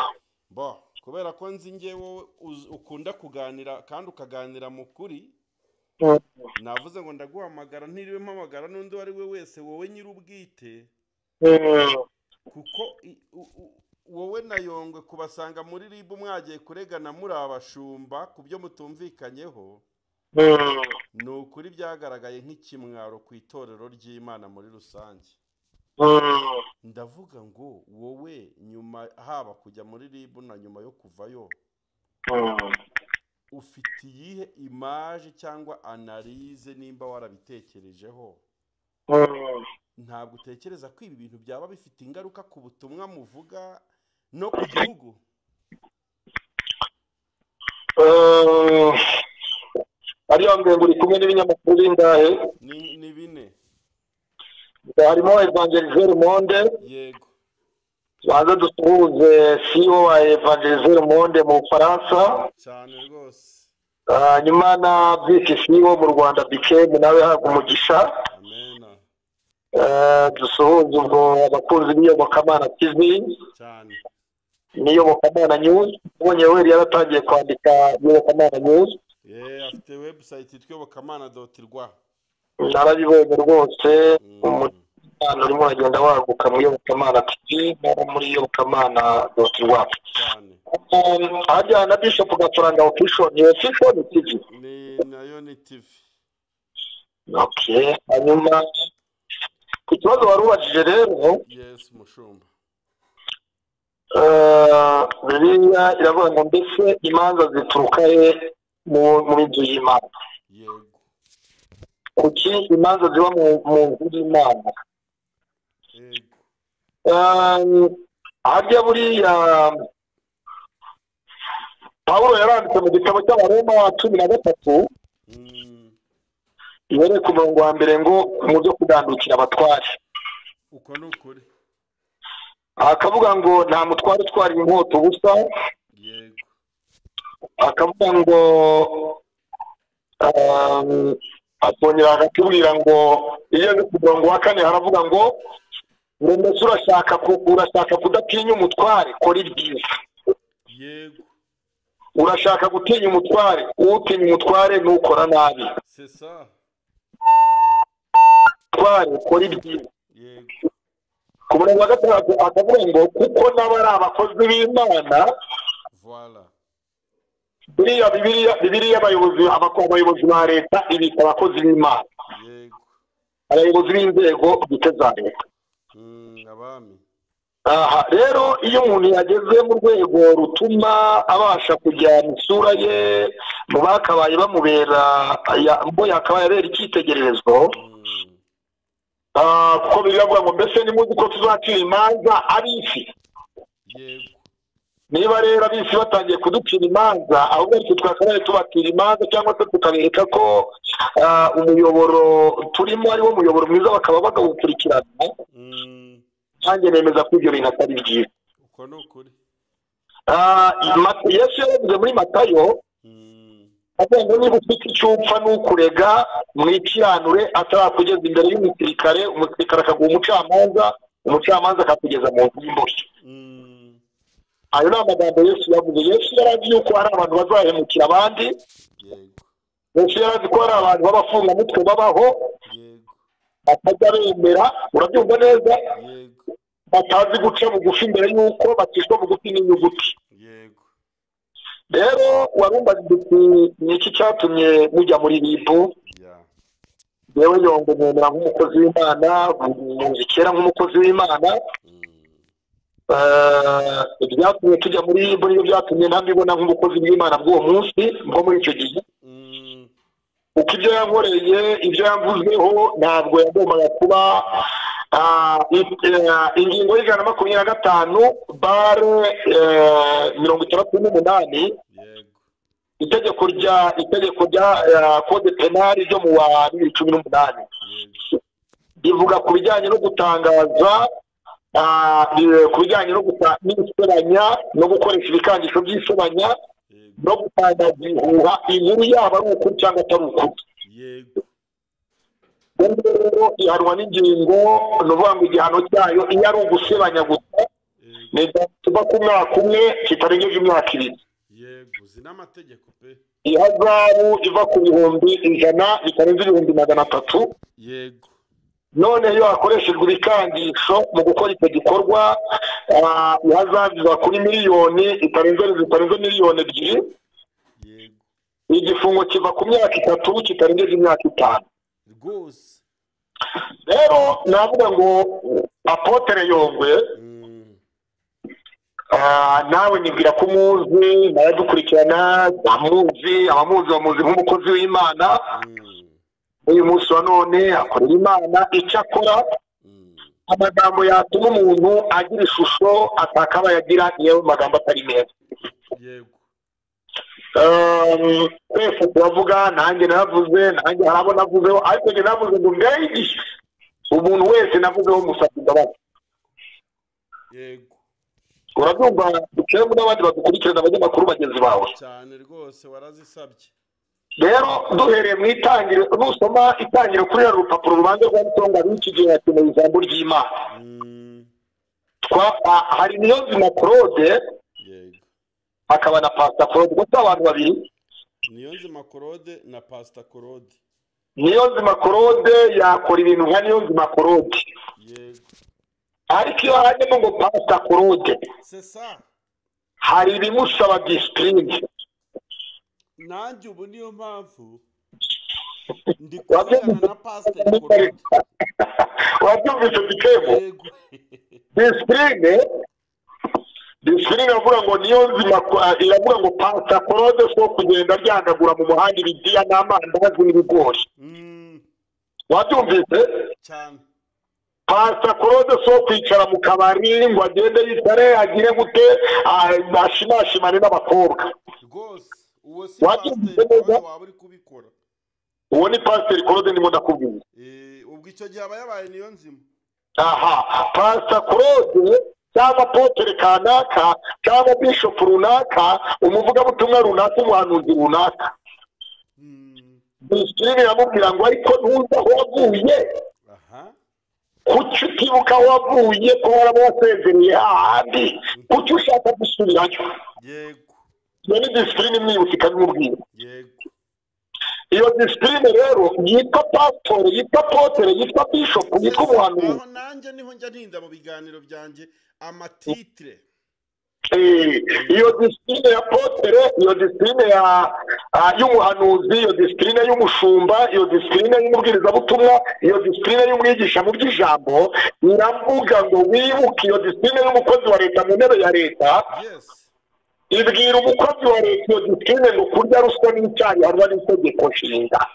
Bo kubera ko nzi ngewe ukunda kuganira kandi ukaganira mu kuri, navuze ngo ndaguhamagara ntiriwe mpamagara n'undi uwo ari we wese, wowe nyir'ubwite, kuko wowe na Yongwe kubasanga muri RIB mwagiye kuregana muri abashumba ku byo mutumvikanyeho, ni ukuri byagaragaye nk'ikimwaro ku itorero ry'Imana muri rusange. Ndavuga ngo wowe nyuma haba kujya muri RIB na nyuma yo kuvayo, ufite iyihe image cyangwa analyse nimba warabitekerejeho? Ntabwo utekereza ko ibi bintu byaba bifite ingaruka ku butumwa muvuga no ku gihugu? Ariyo mbere ngo uri kumwe n'ibinyamakuru bingahe? Ni bine. Harimo Évangéliser Monde. Yego. Baza dusuhuze CEO wa Évangéliser Monde mu Bufaransa. Cyane rwose. Nyuma na Visi CEO mu Rwanda BK nawe habwa umugisha. Amen. Dusuhuze ubwo abakunzi b'Iyobokamana TV. Cyane. N'Iyobokamana News. Ubonye we yaratangiye kwandika Iyobokamana News. Afite website yitwa iyobokamana.rwa. Narabibonye rwose, umwana urimo uragenda waguka mu Iyobokamana TV no muri iyobokamana.rwa. Hajya na Bishop Gafaranga Official, ni Official TV. Ni nayo ni TV. Okay, hanyuma ku kibazo wari ubajije rero, yes mushumba. Bibiliya iravuga ngo mbese imanza zituruka he mu nzu y'Imana? Yego. Kuki imanza ziba mu nzu y'Imana? Yego. Harya buriya Pawulo yaranditse mu gitabo cy'Abaroma 13 ihereye ku murongo wa mbere ngo mu byo kugandukira abatware. Uko ni ukuri. Akavuga ngo nta mutware utwara inkota ubusa. Yego. Akavuga ngo akongera akatubwira ngo iyo ari ku murongo wa 4 haravuga ngo mbese urashaka kudatinya umutware, kora ibyiza. Yego. Urashaka gutinya umutware, utinya umutware nukora nabi. C'est ça. Tware kora ibyiza. Yego. Ku murongo wa 6 akavuga ngo kuko n'abari abakozi b'Imana. Voilà. Buriya Bibiliya abayobozi ba leta ibita abakozi b'Imana. Yego. Abayobozi b'inzego bwite za leta. Abami. Aha rero iyo umuntu yageze mu rwego rutuma abasha kujya mu isura ye mu bakabaye bamubera ngo yakabaye abera icyitegererezo, kuko biravuga ngo mbese nimuzi ko tuzacira imanza ab'isi. Yego. Niba rero ab'isi batangiye kuducira imanza, ahubwo ariko twakabaye tubatira imanza cyangwa se tukabereka ko umuyoboro turimo ari wo muyoboro mwiza bakaba bagawukurikirana. Nanjye nemeza ko ibyo bintu atari byiza. Uko ni ukuri. Yesu yaravuze muri Matayo avuga ngo niba ufite icyo upfa n'ukurega mwikiranure atarakugeza imbere y'umusirikare, umusirikare akaguha umucamanza, umucamanza akakugeza mu nzu y'imbohe. Ayo ni amagambo Yesu yavuze. Yesu yarazi yuko hari abantu bazahemukira abandi. Yesu yarazi ko hari abantu b'abafungamutwe babaho batajya bemera, urabyumva neza, batazi guca bugufi mbere y'uko bacishwa bugufi n'inyuguti. Yego. Rero warumbaza uti ni iki cyatumye mujya muri RIB? Yewe Yongwe nemera nk'umukozi w'Imana, muzi kera nk'umukozi w'Imana. Ibyatumye tujya muri RIB nibyo byatumye ntabibona nk'umukozi w'Imana bw'uwo munsi bwo muri icyo gihe. Uko ibyo yankoreye, ibyo yamvuzeho ntabwo yagombaga kuba. Ingingo y'125 bare 68 itegeko rya code penal ryo mu wa 2018 rivuga ku bijyanye no gutangaza, ku bijyanye no gusebanya no gukoresha ibikangisho by'isebanya no gutangaza ibihuha, inkuru yaba ari ukuri cyangwa atari ukuri. Yego. Rero ihanwa n'ingingo, ni ukuvuga ngo igihano cyayo iyo ari ugusebanya gusa ni kiva ku mwaka umwe kitarengeje imyaka 2. Yego, zinamategeko pe. Ihazabu iva ku 100,000 bitarenze 300,000. Yego. None iyo hakoreshejwe ibikangisho mu gukora icyo gikorwa, ihazabu iva kuri miliyoni itarenze 2 miliyoni. Yego. Igifungo kiva ku myaka 3 kitarengeje imyaka 5. Rwose. Rero navuga ngo Apotre Yongwe, nawe nibwira ko umuzi, nawe bamuzi, abamuzi bamuzi nk'umukozi w'Imana. Uyu munsi wa none akorera Imana. Icyo akora, amagambo yatuma umuntu agira ishusho atakabaye agira, niyo magambo atari meza. Yego. Twese turavuga, nanjye naravuze, nanjye hari abo navuzeho, ariko njye navuze ngo mbere y'igihe umuntu wese navuzeho musabye imbabazi. Yego. Urabyumva, dukemu n'abandi badukurikirana, abanyamakuru bagenzi bawe. Cyane rwose, warazisabye. Rero duhereye mu itangiriro, nusoma itangiriro kuri ruriya rupapuro rubanza rwanditseho ngo ab'iki gihe hakenewe ijambo ry'Imana. Hari Niyonzima Claude, Yego. hakaba na Pastor Claude, gusa abantu babiri. Niyonzima Claude na Pastor Claude. Niyonzima Claude yakora ibintu nka Niyonzima Claude, Yego. ariko iyo hajemo ngo Pastor Claude, C'est ça. hari ibimusaba discipline. Nanjye ubu niyo mpamvu ndi kuvugana na Pastor Claude. Wabyumvise, Bikemo? Yego. Discipline iravuga ngo Niyonzima, iravuga ngo Pastor Claude so kugenda aryandagura mu muhanda ibidiya n'amandazi n'ibigori. Wabyumvise? Cyane. Pastor Claude so kwicara mu kabari ngo agende yicare agire gute, ashimashimane n'abakobwa. Rwose uwo si Wabyumvise Pastor neza? Claude waba uri kubikora. Uwo ni Pastor Claude ndimo ndakubwira. Ubwo icyo gihe aba yabaye Niyonzima. Aha, Pastor Claude cyangwa apôtre kanaka cyangwa bishop runaka, umuvugabutumwa runaka, umuhanuzi runaka, discipline iramubwira ngo ariko ntuzi aho wavuye? Kuki utibuka aho wavuye, ko waraba wasezereye hahandi? Kuki ushaka gusubirayo? Yego. Iyo ni discipline imwibutsa ikabimubwira. Yego. Iyo discipline rero yitwa pasitori, yitwa apôtre, yitwa bishop, yitwa umuhanuzi. Aho nanjye niho njya ntinda mu biganiro byanjye, amatitre. Iyo discipline ya apôtre, iyo discipline ya y'umuhanuzi, iyo discipline y'umushumba, iyo discipline y'umubwirizabutumwa, iyo discipline y'umwigisha mu by'ijambo, iravuga ngo wibuke. Iyo discipline y'umukozi wa leta mu ntebe ya leta, ibwira umukozi wa leta iyo discipline ngo kurya ruswa n'icyaha bihanwa n'itegeko nshinga.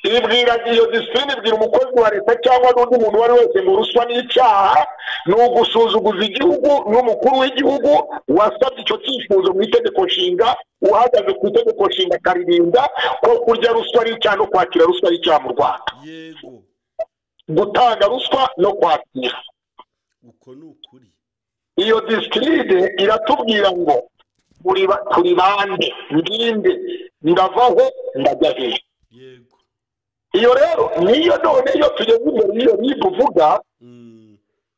Ibwira iyo discipline, ibwira umukozi wa leta cyangwa n'undi muntu uwo ari wese ngo ruswa n'icyaha, ni ugusuzuguza igihugu n'umukuru w'igihugu wasabye icyo cyifuzo mu itegeko nshinga, uhagaze ku itegeko nshinga akaririnda ko kurya ruswa ari icyaha no kwakira ruswa ari icyaha mu Rwanda. Gutanga ruswa no kwakira. Uko ni ukuri. Iyo discipline iratubwira ngo turi bande, ndinde, ndavaho ndajya hehe? Iyo rero niyo none iyo tugeze imbere y'iyo RIB uvuga,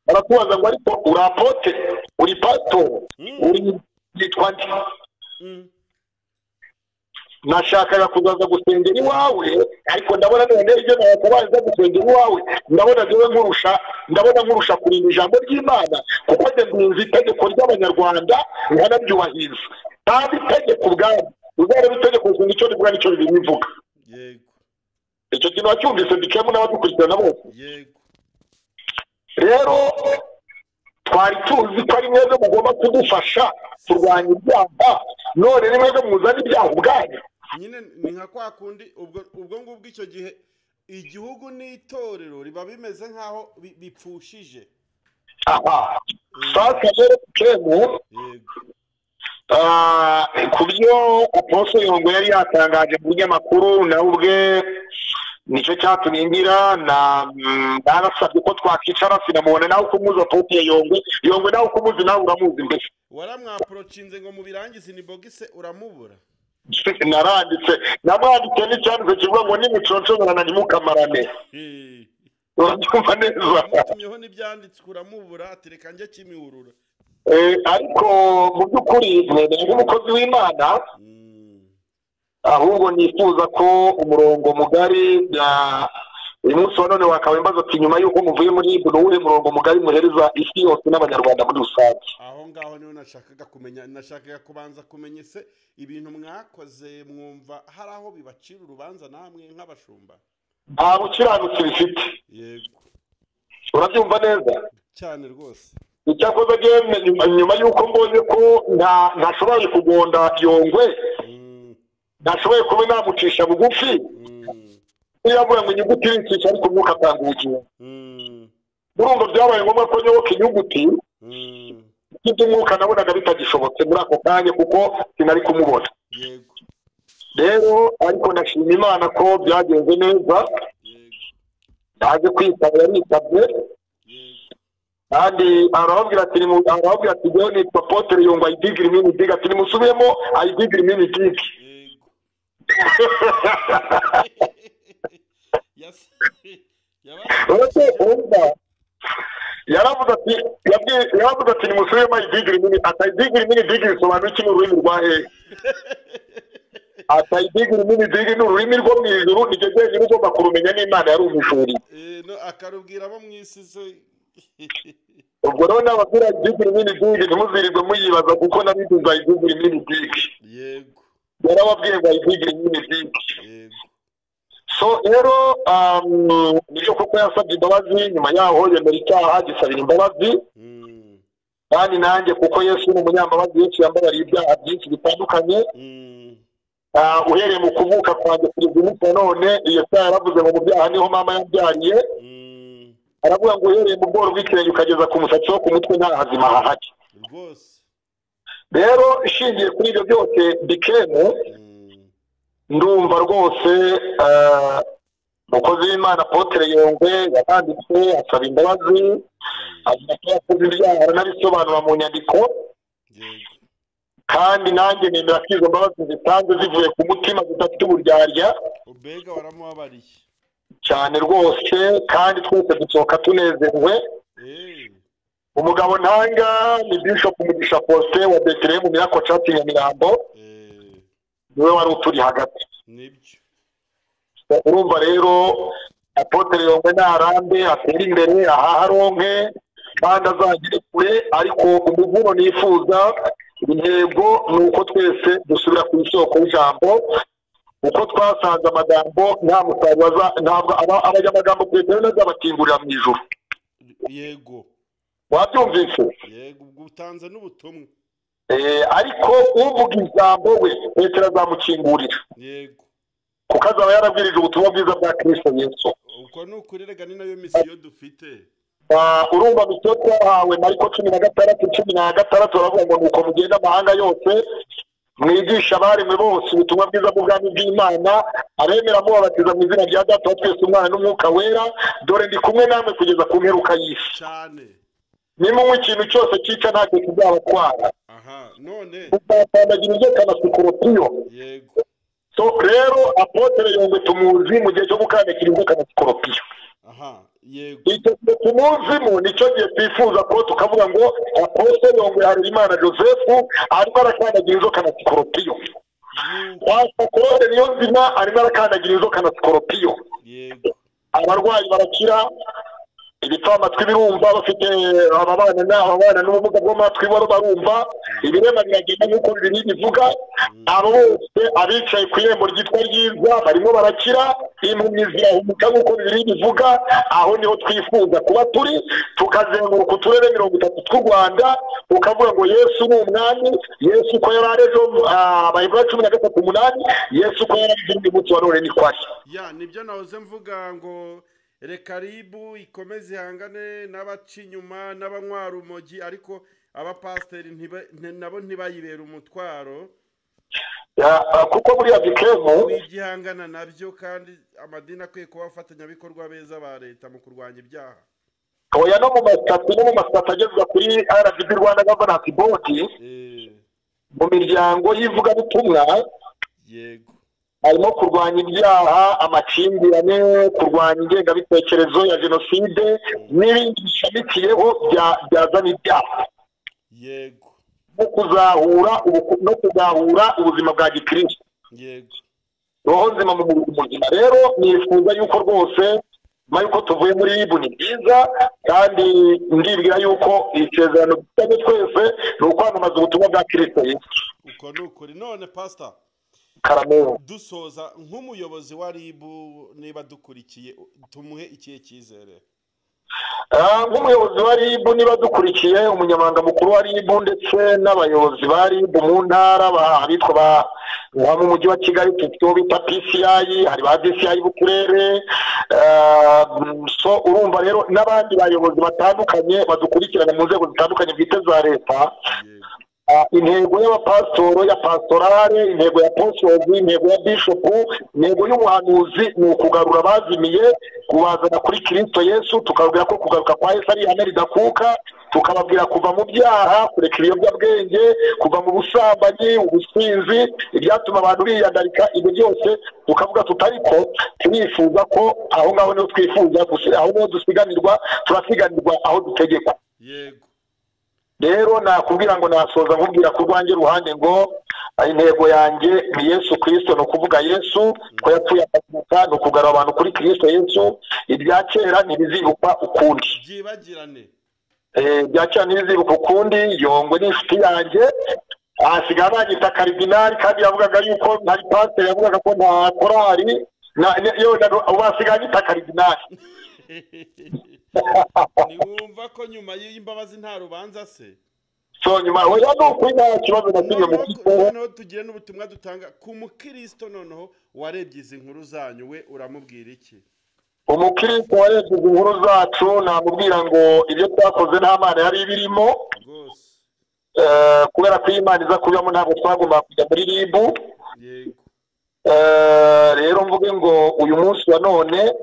baratubaza ngo ariko uri apôtre, uri pastor, uri yitwa nde? Nashakaga kuzaza gusengera iwawe, ariko ndabona none ibyo nakabaye gusengera iwawe, ndabona jyewe nkurusha, ndabona nkurusha kurinda ijambo ry'Imana, kuko njye ndinze itegeko ry'Abanyarwanda nkanaryubahiriza. Kandi itegeko ubwabyo, uzareba itegeko nshinga icyo rivuga n'icyo bivuga. Icyo kintu wacyumvise, Bikemu n'abadukurikirana bose? Yego. Rero twari tuzi ko ari mwebwe mugomba kudufasha kurwanya ibyaha, none ni mwebwe muzana ibyaha ubwanyu. Nyine ni nka kwa kundi ubwo ngubwo icyo gihe igihugu n'itorero riba bimeze nk'aho bipfushije. Aha sasa rero, Kemu, ku byo Apostle Yongwe yari yatangaje mu binyamakuru, nawe ubwe nicyo cyatumye ngira na narasabye ko twakwicara, sinamubona. Nawe uko umuzi Apostle Yongwe, Yongwe nawe uko umuzi, nawe uramuzi mbese. Waramwaprochinze ngo mubirangize ni bogise, uramubura. Naranditse, namwanditse n'icyanditse kivuga ngo nimuconcomerana ntimukamarane. Urabyumva neza? Wamutumyeho n'ibyanditswe uramubura, ati reka njye Kimihurura. Ariko mu by'ukuri mwemeye nk'umukozi w'Imana, ahubwo nifuza ko umurongo mugari uyu munsi wa none wakaba ati nyuma y'uko muvuye muri RIB ni uwuhe murongo mugari muhereza isi yose n'abanyarwanda muri rusange? Aho ngaho niho nashakaga kumenya, nashakaga kubanza kumenya se ibintu mwakoze mwumva hari aho bibacira urubanza namwe nk'abashumba? Nta bukiranutsi bifite. Yego. Urabyumva neza cyane rwose. Icyakoze nyuma y'uko mbonye ko ntashoboye kugonda Yongwe, ntashoboye kuba namucisha bugufi, yavuye ngo inyuguti iricisha ariko umwuka atanga ubugingo. Urumva byabaye ngombwa ko nyoboka inyuguti, iby'umwuka nabonaga bitagishobotse muri ako kanya kuko sinari kumubona. Yego. Rero ariko ndashima Imana ko byagenze neza, yaje kwitaba yaritabye, kandi arababwira ati njyewe nitwa Apotre Yongwe ayidigiri mini dig, ati nimusubiyemo ayidigiri mini dig. Yaravuze ati nimusubiyemo ayidigiri mini, ati ayidigiri mini dig bisobanura iki mu rurimi rwa hehe? Ati ayidigiri mini dig ni ururimi rwo mu ijuru, ni jye jyenyine ugomba kurumenya n'Imana yarumishuriye. Akarubwira abo mu isi se. Ubwo rero n'ababwira ayidigiri mini dig ntimuzirirwe muyibaza kuko nabiduza ayidigiri mini dig. Yego. Yarababwiye ngo ayidigiri mini dig. Yego. So rero nibyo koko yasabye imbabazi, nyuma yaho yemera icyaha gisabira imbabazi, kandi nanjye kuko Yesu ni umunyambabazi, Yesu yambabariye ibyaha byinshi bitandukanye. Uhereye mu kuvuka kwanjye kugeza umunsi wa none, Yesaya yaravuze ngo mu byaha niho mama yabyariye, aravuga ngo uhereye mu bworo bw'ikirenge ukageza ku musatsi wo ku mutwe nta hazima hahari. Rwose. Rero ishingiye kuri ibyo byose bikemu, ndumva rwose umukozi w'Imana Apotre Yongwe yaranditse asaba imbabazi, avuga ko yakoze ibyaha aranabisobanura mu nyandiko, kandi nanjye nemera ko izo mbabazi zitanze zivuye ku mutima zidafite uburyarya. Mbega waramubabariye cyane rwose, kandi twese dusohoka tunezerewe. Umugabo ntanga ni Bishop Mugisha Faustin wa Bethlehem Miracle Church Nyamirambo, niwe wari uturi hagati. Nibyo. Urumva rero Apotre Yongwe narambe atere imbere aharonke kandi azagere kure, ariko umuvuno nifuza intego ni uko twese dusubira ku isoko y'ijambo, uko twasanze amagambo nta musaruro, ntabwo abanyamagambo Petero n'azabakingurira mu ijuru. Yego. Wabyumvise? Yego, utanze n'ubutumwa. Ariko uvuga ijambo we Petero azamukingurira. Yego. Kuko azaba yarabwirije ubutumwa bwiza bwa Kristo Yesu. Uko ni ukuri rega ni nayo misiyo dufite. Urumva misiyo twahawe Mariko 16:16 baravuga ngo nuko mugenda amahanga yose mwigisha abaremwe bose ubutumwa bwiza bw'ubwami bw'Imana, abemera mubabatiza mu izina rya Data wa twese Umwana n'Umwuka Wera, dore ndi kumwe namwe kugeza ku mperuka y'isi. Cyane. Nimunywa ikintu cyose cyica ntacyo kizabatwara. Aha, none uzakandagira inzoka na sikoropiyo. Yego. So rero Apotre Yongwe tumuzi mu gihe cyo gukandakira inzoka na sikoropiyo. Aha, yego. Icyo tumuzimo nicyo gihe twifuza ko tukavuga ngo Apotre Yongwe Harerimana Joseph arimo arakandagira inzoka na sikoropiyo. Pastor Niyonzima arimo arakandagira inzoka na sikoropiyo. Yego. Abarwayi barakira, ibipfamatwi birumva, bafite ababana n'ubumuga bw'amatwi barumva, ibirema biragenda nk'uko Bibiliya bivuga. Abo bose abicaye ku irembo ryitwa ryiza barimo barakira, impumyi zirahumuka nk'uko Bibiliya bivuga. Aho niho twifuza kuba turi, tukazenguruka uturere 30 tw'u Rwanda, ukavuga ngo Yesu ni umwami, Yesu uko yari ari ejo, Abaheburayo 13:8, Yesu uko yari ari uyu munsi wa none ni ko ari. Ya, nibyo nahoze mvuga ngo reka RIB ikomeze ihangane n'abaca inyuma n'abanywa rumogi, ariko abapasiteri nabo ntibayibera umutwaro. Kuko buriya bikemu wigihangana nabyo, kandi amadini akwiye kuba abafatanyabikorwa beza ba leta mu kurwanya ibyaha. Oya, no mu masitati agezwa kuri RGB Rwanda Governance Board, mu miryango y'ivugabutumwa, yego, harimo kurwanya ibyaha, amakimbirane, kurwanya ingengabitekerezo ya jenoside n'ibindi bishamikiyeho byazana ibyaha. Yego. No kuzahura no kuzahura ubuzima bwa gikristo. Roho nzima mu mubiri muzima. Rero nifuza yuko rwose nyuma yuko tuvuye muri RIB ni byiza, kandi ndibwira yuko isezerano dufitanye twese ni ukwamamaza ubutumwa bwa Kristo Yesu. Uko ni ukuri. None pastor, Karamero. dusoza, nk'umuyobozi wa RIB, niba dukurikiye, tumuhe ikihe cyizere? Nk'umuyobozi wa RIB, niba dukurikiye, umunyamabanga mukuru wa RIB ndetse n'abayobozi ba RIB mu ntara, abitwa ba nka mu mujyi wa Kigali dufite uwo bita PCI, hari ba DCI b'uturere, so urumva rero n'abandi bayobozi batandukanye badukurikirana mu nzego zitandukanye bwite za leta. Intego y'abapasitoro, ya pastorale, intego ya posozi, intego ya bishopu, intego y'umuhanuzi ni ukugarura abazimiye, kubazana kuri Kirisito Yesu, tukababwira ko kugaruka kwa Yesu ari ihame ridakuka, tukababwira kuva mu byaha, kureka ibiyobyabwenge, kuva mu busambanyi, ubusinzi, ibyatuma abantu biyandarika, ibyo byose tukavuga tutariko turifuza ko aho ngaho niho twifuza, aho niho dusiganirwa, turasiganirwa aho dutegekwa. Rero nakubwira ngo nasoza nkubwira ku rwanjye ruhande ngo intego yanjye ni Yesu Kirisito, ni ukuvuga Yesu ko yapfuye akazuka, ni ukugarura abantu kuri Kirisito Yesu. Ibya kera ntibizibukwa ukundi. Byibagirane. Ibya kera ntibizibukwa ukundi. Yongwe ni inshuti yanjye, asigaye banyita karidinali, kandi yavugaga yuko ntari pasiteri, yavugaga ko nta korari, yewe ubu asigaye anyita karidinali. Ntiwumva ko nyuma y'imbabazi nta rubanza se? So nyuma, oya, ni ukuri nta kibazo na kimwe mufiteho. Noneho tugire n'ubutumwa dutanga ku mukristo noneho warebye izi nkuru zanyu, we uramubwira iki? Umukristo warebye izi nkuru zacu namubwira ngo ibyo twakoze nta Mana yari ibirimo. Kubera ko iyo Imana iza kubibamo ntabwo twagombaga kujya muri RIB. Rero mvuge ngo uyu munsi wa none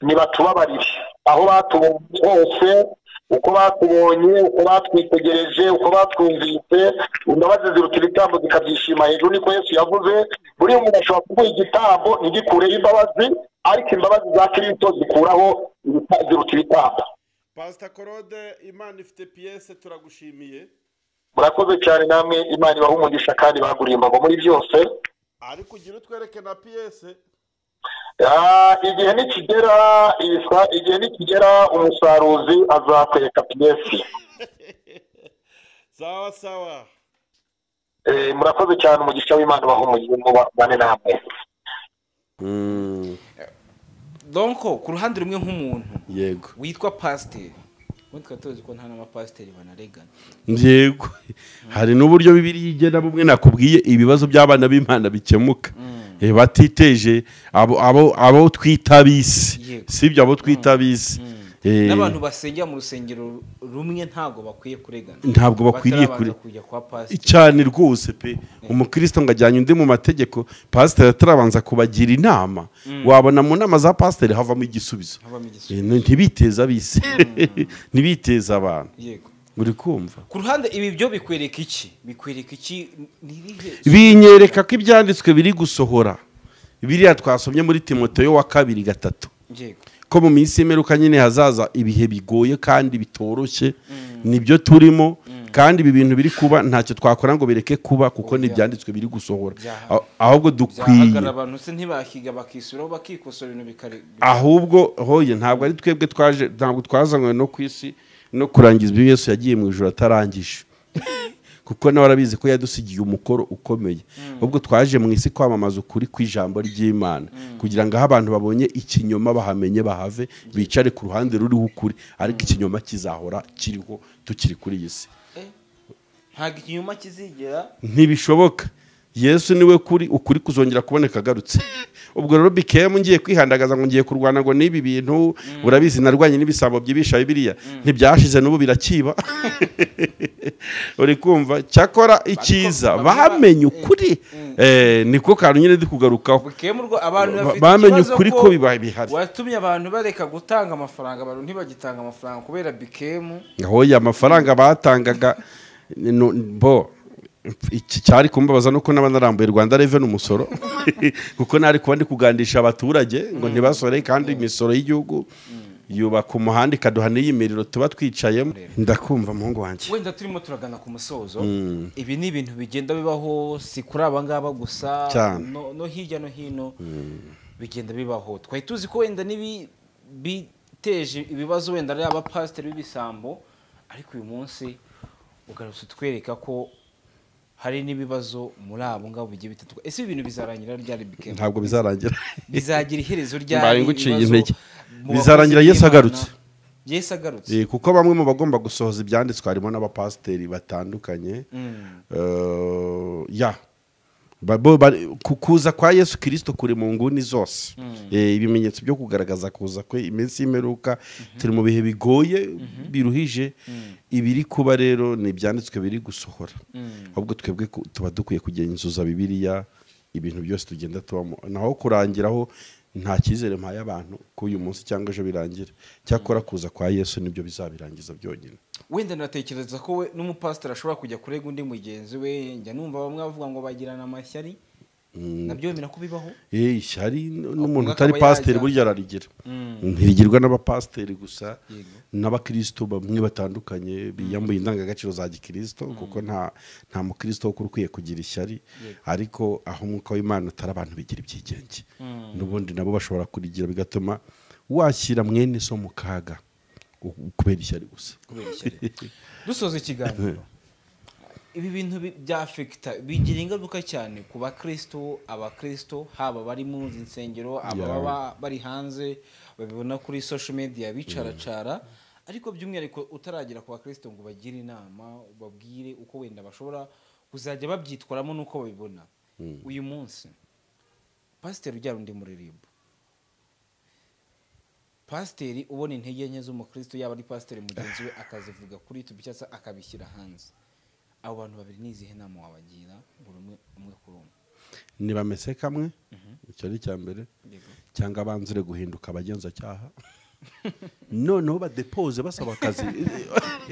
nibatubabarire aho batubonye hose, uko batubonye, uko batwitegereje, uko batwumvise. Imbabazi ziruta ibitambo zikabyishima hejuru, niko Yesu yavuze. Buriya umuntu ashobora kuguha igitambo ntigikureho imbabazi, ariko imbabazi za Kirisito zikuraho ziruta ibitambo. Pasita Claude, Imana ifite piyese, turagushimiye. Murakoze cyane namwe, Imana ibahe umugisha kandi baguriye imbago muri byose. Ariko ugira utwereke na piyese. Igihe nikigera, igihe nikigera umusaruzi azakwereka piyesi. Sawa sawa. Murakoze cyane, umugisha w'Imana ubahe umugisha, bane namwe. Donc ku ruhande rumwe nk'umuntu witwa pasiteri, ubundi tukaba tuzi ko nta n'abapasiteri banaregana. Yego, hari n'uburyo Bibiliya igena bumwe nakubwiye ibibazo by'abana b'Imana bikemuka batiteje abo twita ab'isi. Sibyo, abo twita ab'isi. N'abantu basengera mu rusengero rumwe ntabwo bakwiye kuregana. Ntabwo bakwiriye batarabanza kujya kwa pasiteri. Cyane rwose pe. Umukristo ngo ajyanye undi mu mategeko, pasiteri atarabanza kubagira inama, wabona mu nama za pasiteri havamo igisubizo. Havamo igisubizo. Ntibiteze ab'isi, ntibiteze abantu. Uri kumva? Ku ruhande ibi byo bikwereka iki? Bikwereka iki? Ni irihe? Binyereka ko ibyanditswe biri gusohora, biriya twasomye muri Timoteyo wa kabiri 3, ko mu minsi y'imperuka nyine hazaza ibihe bigoye kandi bitoroshye. Nibyo turimo, kandi ibi bintu biri kuba ntacyo twakora ngo bireke kuba, kuko Oya. n'ibyanditswe biri gusohora. Ahubwo dukwiye Byahagarara, abantu se ntibakiga bakisubiraho, bakikosora, ibintu bikare. Ahubwo hoye, ntabwo ari twebwe twaje, ntabwo twazanywe no ku isi no kurangiza ibyo Yesu yagiye mu ijuru atarangije, kuko nawe arabizi ko yadusigiye umukoro ukomeye. Ahubwo twaje mu isi kwamamaza ukuri kw'ijambo ry'Imana, kugira ngo aho abantu babonye ikinyoma bahamenye, bahave, bicare ku ruhande ruriho ukuri. Ariko ikinyoma kizahora kiriho tukiri kuri iyi si. Ntabwo ikinyoma kizigera. Ntibishoboka. Yesu niwe kuri, ukuri kuzongera kuboneka agarutse. Ubwo rero bikemu ngiye kwihandagaza ngo ngiye kurwana ngo n'ibi bintu, urabizi narwanye n'ibisambo byibisha Bibiliya, ntibyashize, n'ubu birakiba. Uri kumva? Cyakora icyiza bamwe bamenye ukuri. Niko kantu nyine ndi kugarukaho. Bukemurwa abantu bafite Bamenye ikibazo ukuri ko biba bihari. Watumye abantu bareka gutanga amafaranga, abantu ntibagitanga amafaranga kubera bikemu. Aho ya mafaranga batangaga bo iki cyari kumbabaza nuko naba narambuye Rwanda Revenue umusoro, kuko nari kuba ndi kugandisha abaturage ngo ntibasore, kandi imisoro y'igihugu. Yubaka umuhanda ikaduha n'iyi miriro tuba twicayemo. Ndakumva muhungu wanjye. Wenda turimo turagana ku musozo. Ibi ni ibintu bigenda bibaho, si kuri aba ngaba gusa, no hirya no hino bigenda bibaho. Twari tuzi ko wenda nibi biteje ibibazo wenda ari abapasiteri b'ibisambo, ariko uyu munsi ugarutse utwereka ko hari n'ibibazo muri abo ngabo bigiye bitandukanye. Ese ibintu bizarangira ryari bikema? Ntabwo bizarangira. Bizagira iherezo ryari? Bizarangira Yesu agarutse. Yesu agarutse. Kuko bamwe mu bagomba gusohoza ibyanditswe harimo n'abapasiteri batandukanye. Kuza kwa Yesu Kristo kuri mu nguni zose. Ibimenyetso byo kugaragaza kuza kwe, iminsi y'imperuka, turi mu bihe bigoye biruhije. Ibiri kuba rero ni ibyanditswe biri gusohora. Ahubwo twebwe tuba dukwiye kugenzuza Bibiliya, ibintu byose tugenda tubamo. Naho kurangiraho nta cyizere mpaye abantu ko uyu munsi cyangwa ejo birangira. Cyakora kuza kwa Yesu nibyo bizabirangiza byonyine. Wenda natekereza ko we n'umupasiteri ashobora kujya kurega undi mugenzi we. Njya numva bamwe bavuga ngo bagirana amashyari, nabyo bemera ko bibaho. Ishyari n'umuntu utari pasiteri burya ararigira. Ntirigirwa n'abapasiteri gusa, n'abakristo bamwe batandukanye biyambuye indangagaciro za gikristo, kuko nta mukristo wo ukwiye kugira ishyari. Ariko aho umwuka w'Imana utari, abantu bigira ibyigenge, n'ubundi nabo bashobora kurigira, bigatuma washyira mwene so mu kaga kubera ishyari gusa. Dusoza ikiganiro, ibi bintu byafekita bigira ingaruka cyane ku bakristo, abakristo haba bari mu nsengero, ababa bari hanze babibona kuri social media bicaracara, ariko by'umwihariko utaragera ku bakristo ngo bagire inama, babwire uko wenda bashobora kuzajya babyitwaramo nuko babibona. Uyu munsi pasiteri ujya undi muririmbo, pasiteri ubona intege nke z'umukristo, yaba ari pasiteri mugenzi we akazivuga kuri YouTube cyangwa akabishyira hanze, abo bantu babiri nizihe nama wabagira buri umwe kuri umwe? Nibamese kamwe, icyo ari cya mbere, cyangwa banzure guhinduka abagenzacyaha, noneho badepose basaba akazi.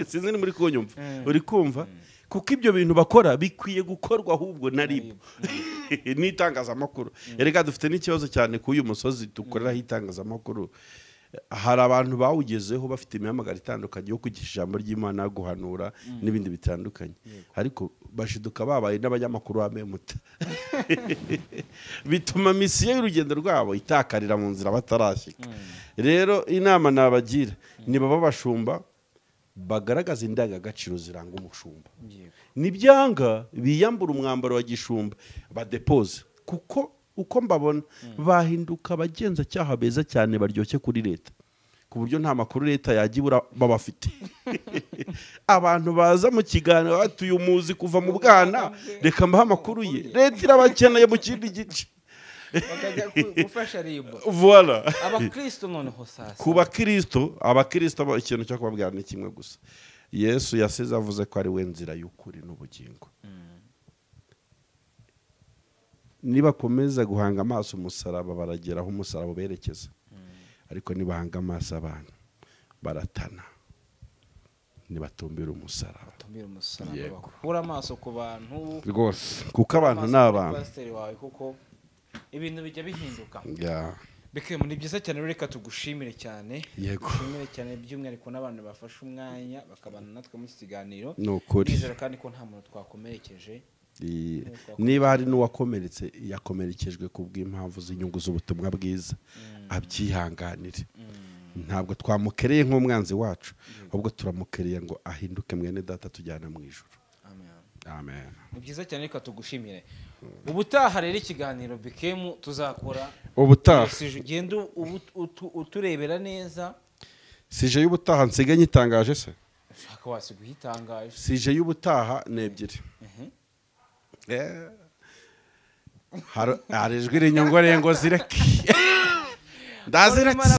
Sinzi ni muri kunyumva, uri kumva? Kuko ibyo bintu bakora bikwiye gukorwa ahubwo na RIB n'itangazamakuru. Erega dufite n'ikibazo cyane ku uyu musozi dukoreraho itangazamakuru. Hari abantu bawugezeho bafite imihamagaro itandukanye yo kwigisha ijambo ry'Imana, guhanura n'ibindi bitandukanye, ariko bashiduka babaye n'abanyamakuru ba Memuta. Bituma misiyo y'urugendo rwabo itakarira mu nzira batarashyika. Rero inama nabagira, nibaba bashumba bagaragaza indangagaciro ziranga umushumba, nibyanga biyambura umwambaro wa gishumba badepose, kuko uko mbabona bahinduka abagenzacyaha beza cyane baryoshye kuri leta, ku buryo nta makuru leta yajya babafite. Abantu baza mu kiganiro batuye umuzi kuva mu bwana, reka mbahe amakuru ye, leta irabakeneye mu kindi gice bakajya gufasha RIB. Voilà. Abakristo noneho sasa, ku bakristo, abakristo ikintu cyo kubabwira ni kimwe gusa. Yesu yasize avuze ko ari we nzira y'ukuri n'ubugingo. Nibakomeza guhanga amaso umusaraba barageraho umusaraba berekeza, ariko nibahanga amaso abantu baratana, nibatumbira umusaraba. Bakura amaso ku bantu rwose, kuko abantu ni abantu. Pasiteri wawe kuko ibintu bijya bihinduka. Bikemu ni byiza cyane, reka tugushimire cyane. Tugushimire cyane by'umwihariko n'abantu bafashe umwanya bakabana natwe mu kiganiro. Nizera kandi ko nta muntu twakomerekeje. Niba hari n'uwakomeretse, yakomerekejwe ku bw'impamvu z'inyungu z'ubutumwa bwiza, abyihanganire. Ntabwo twamukereye nk'umwanzi wacu, ahubwo turamukereye ngo ahinduke mwene data tujyana mu ijuru. Amen. Ni byiza cyane, reka tugushimire. Ubutaha rero ikiganiro Bikemu tuzakora ubutaha, ugenda uturebera neza. Sije y'ubutaha nsigaye nyitangaje se? Ushaka wasiga uyitangaje. Sije y'ubutaha ni ebyiri. Hari ijwi rinyongoreye ngo zireke. Ndaziretse.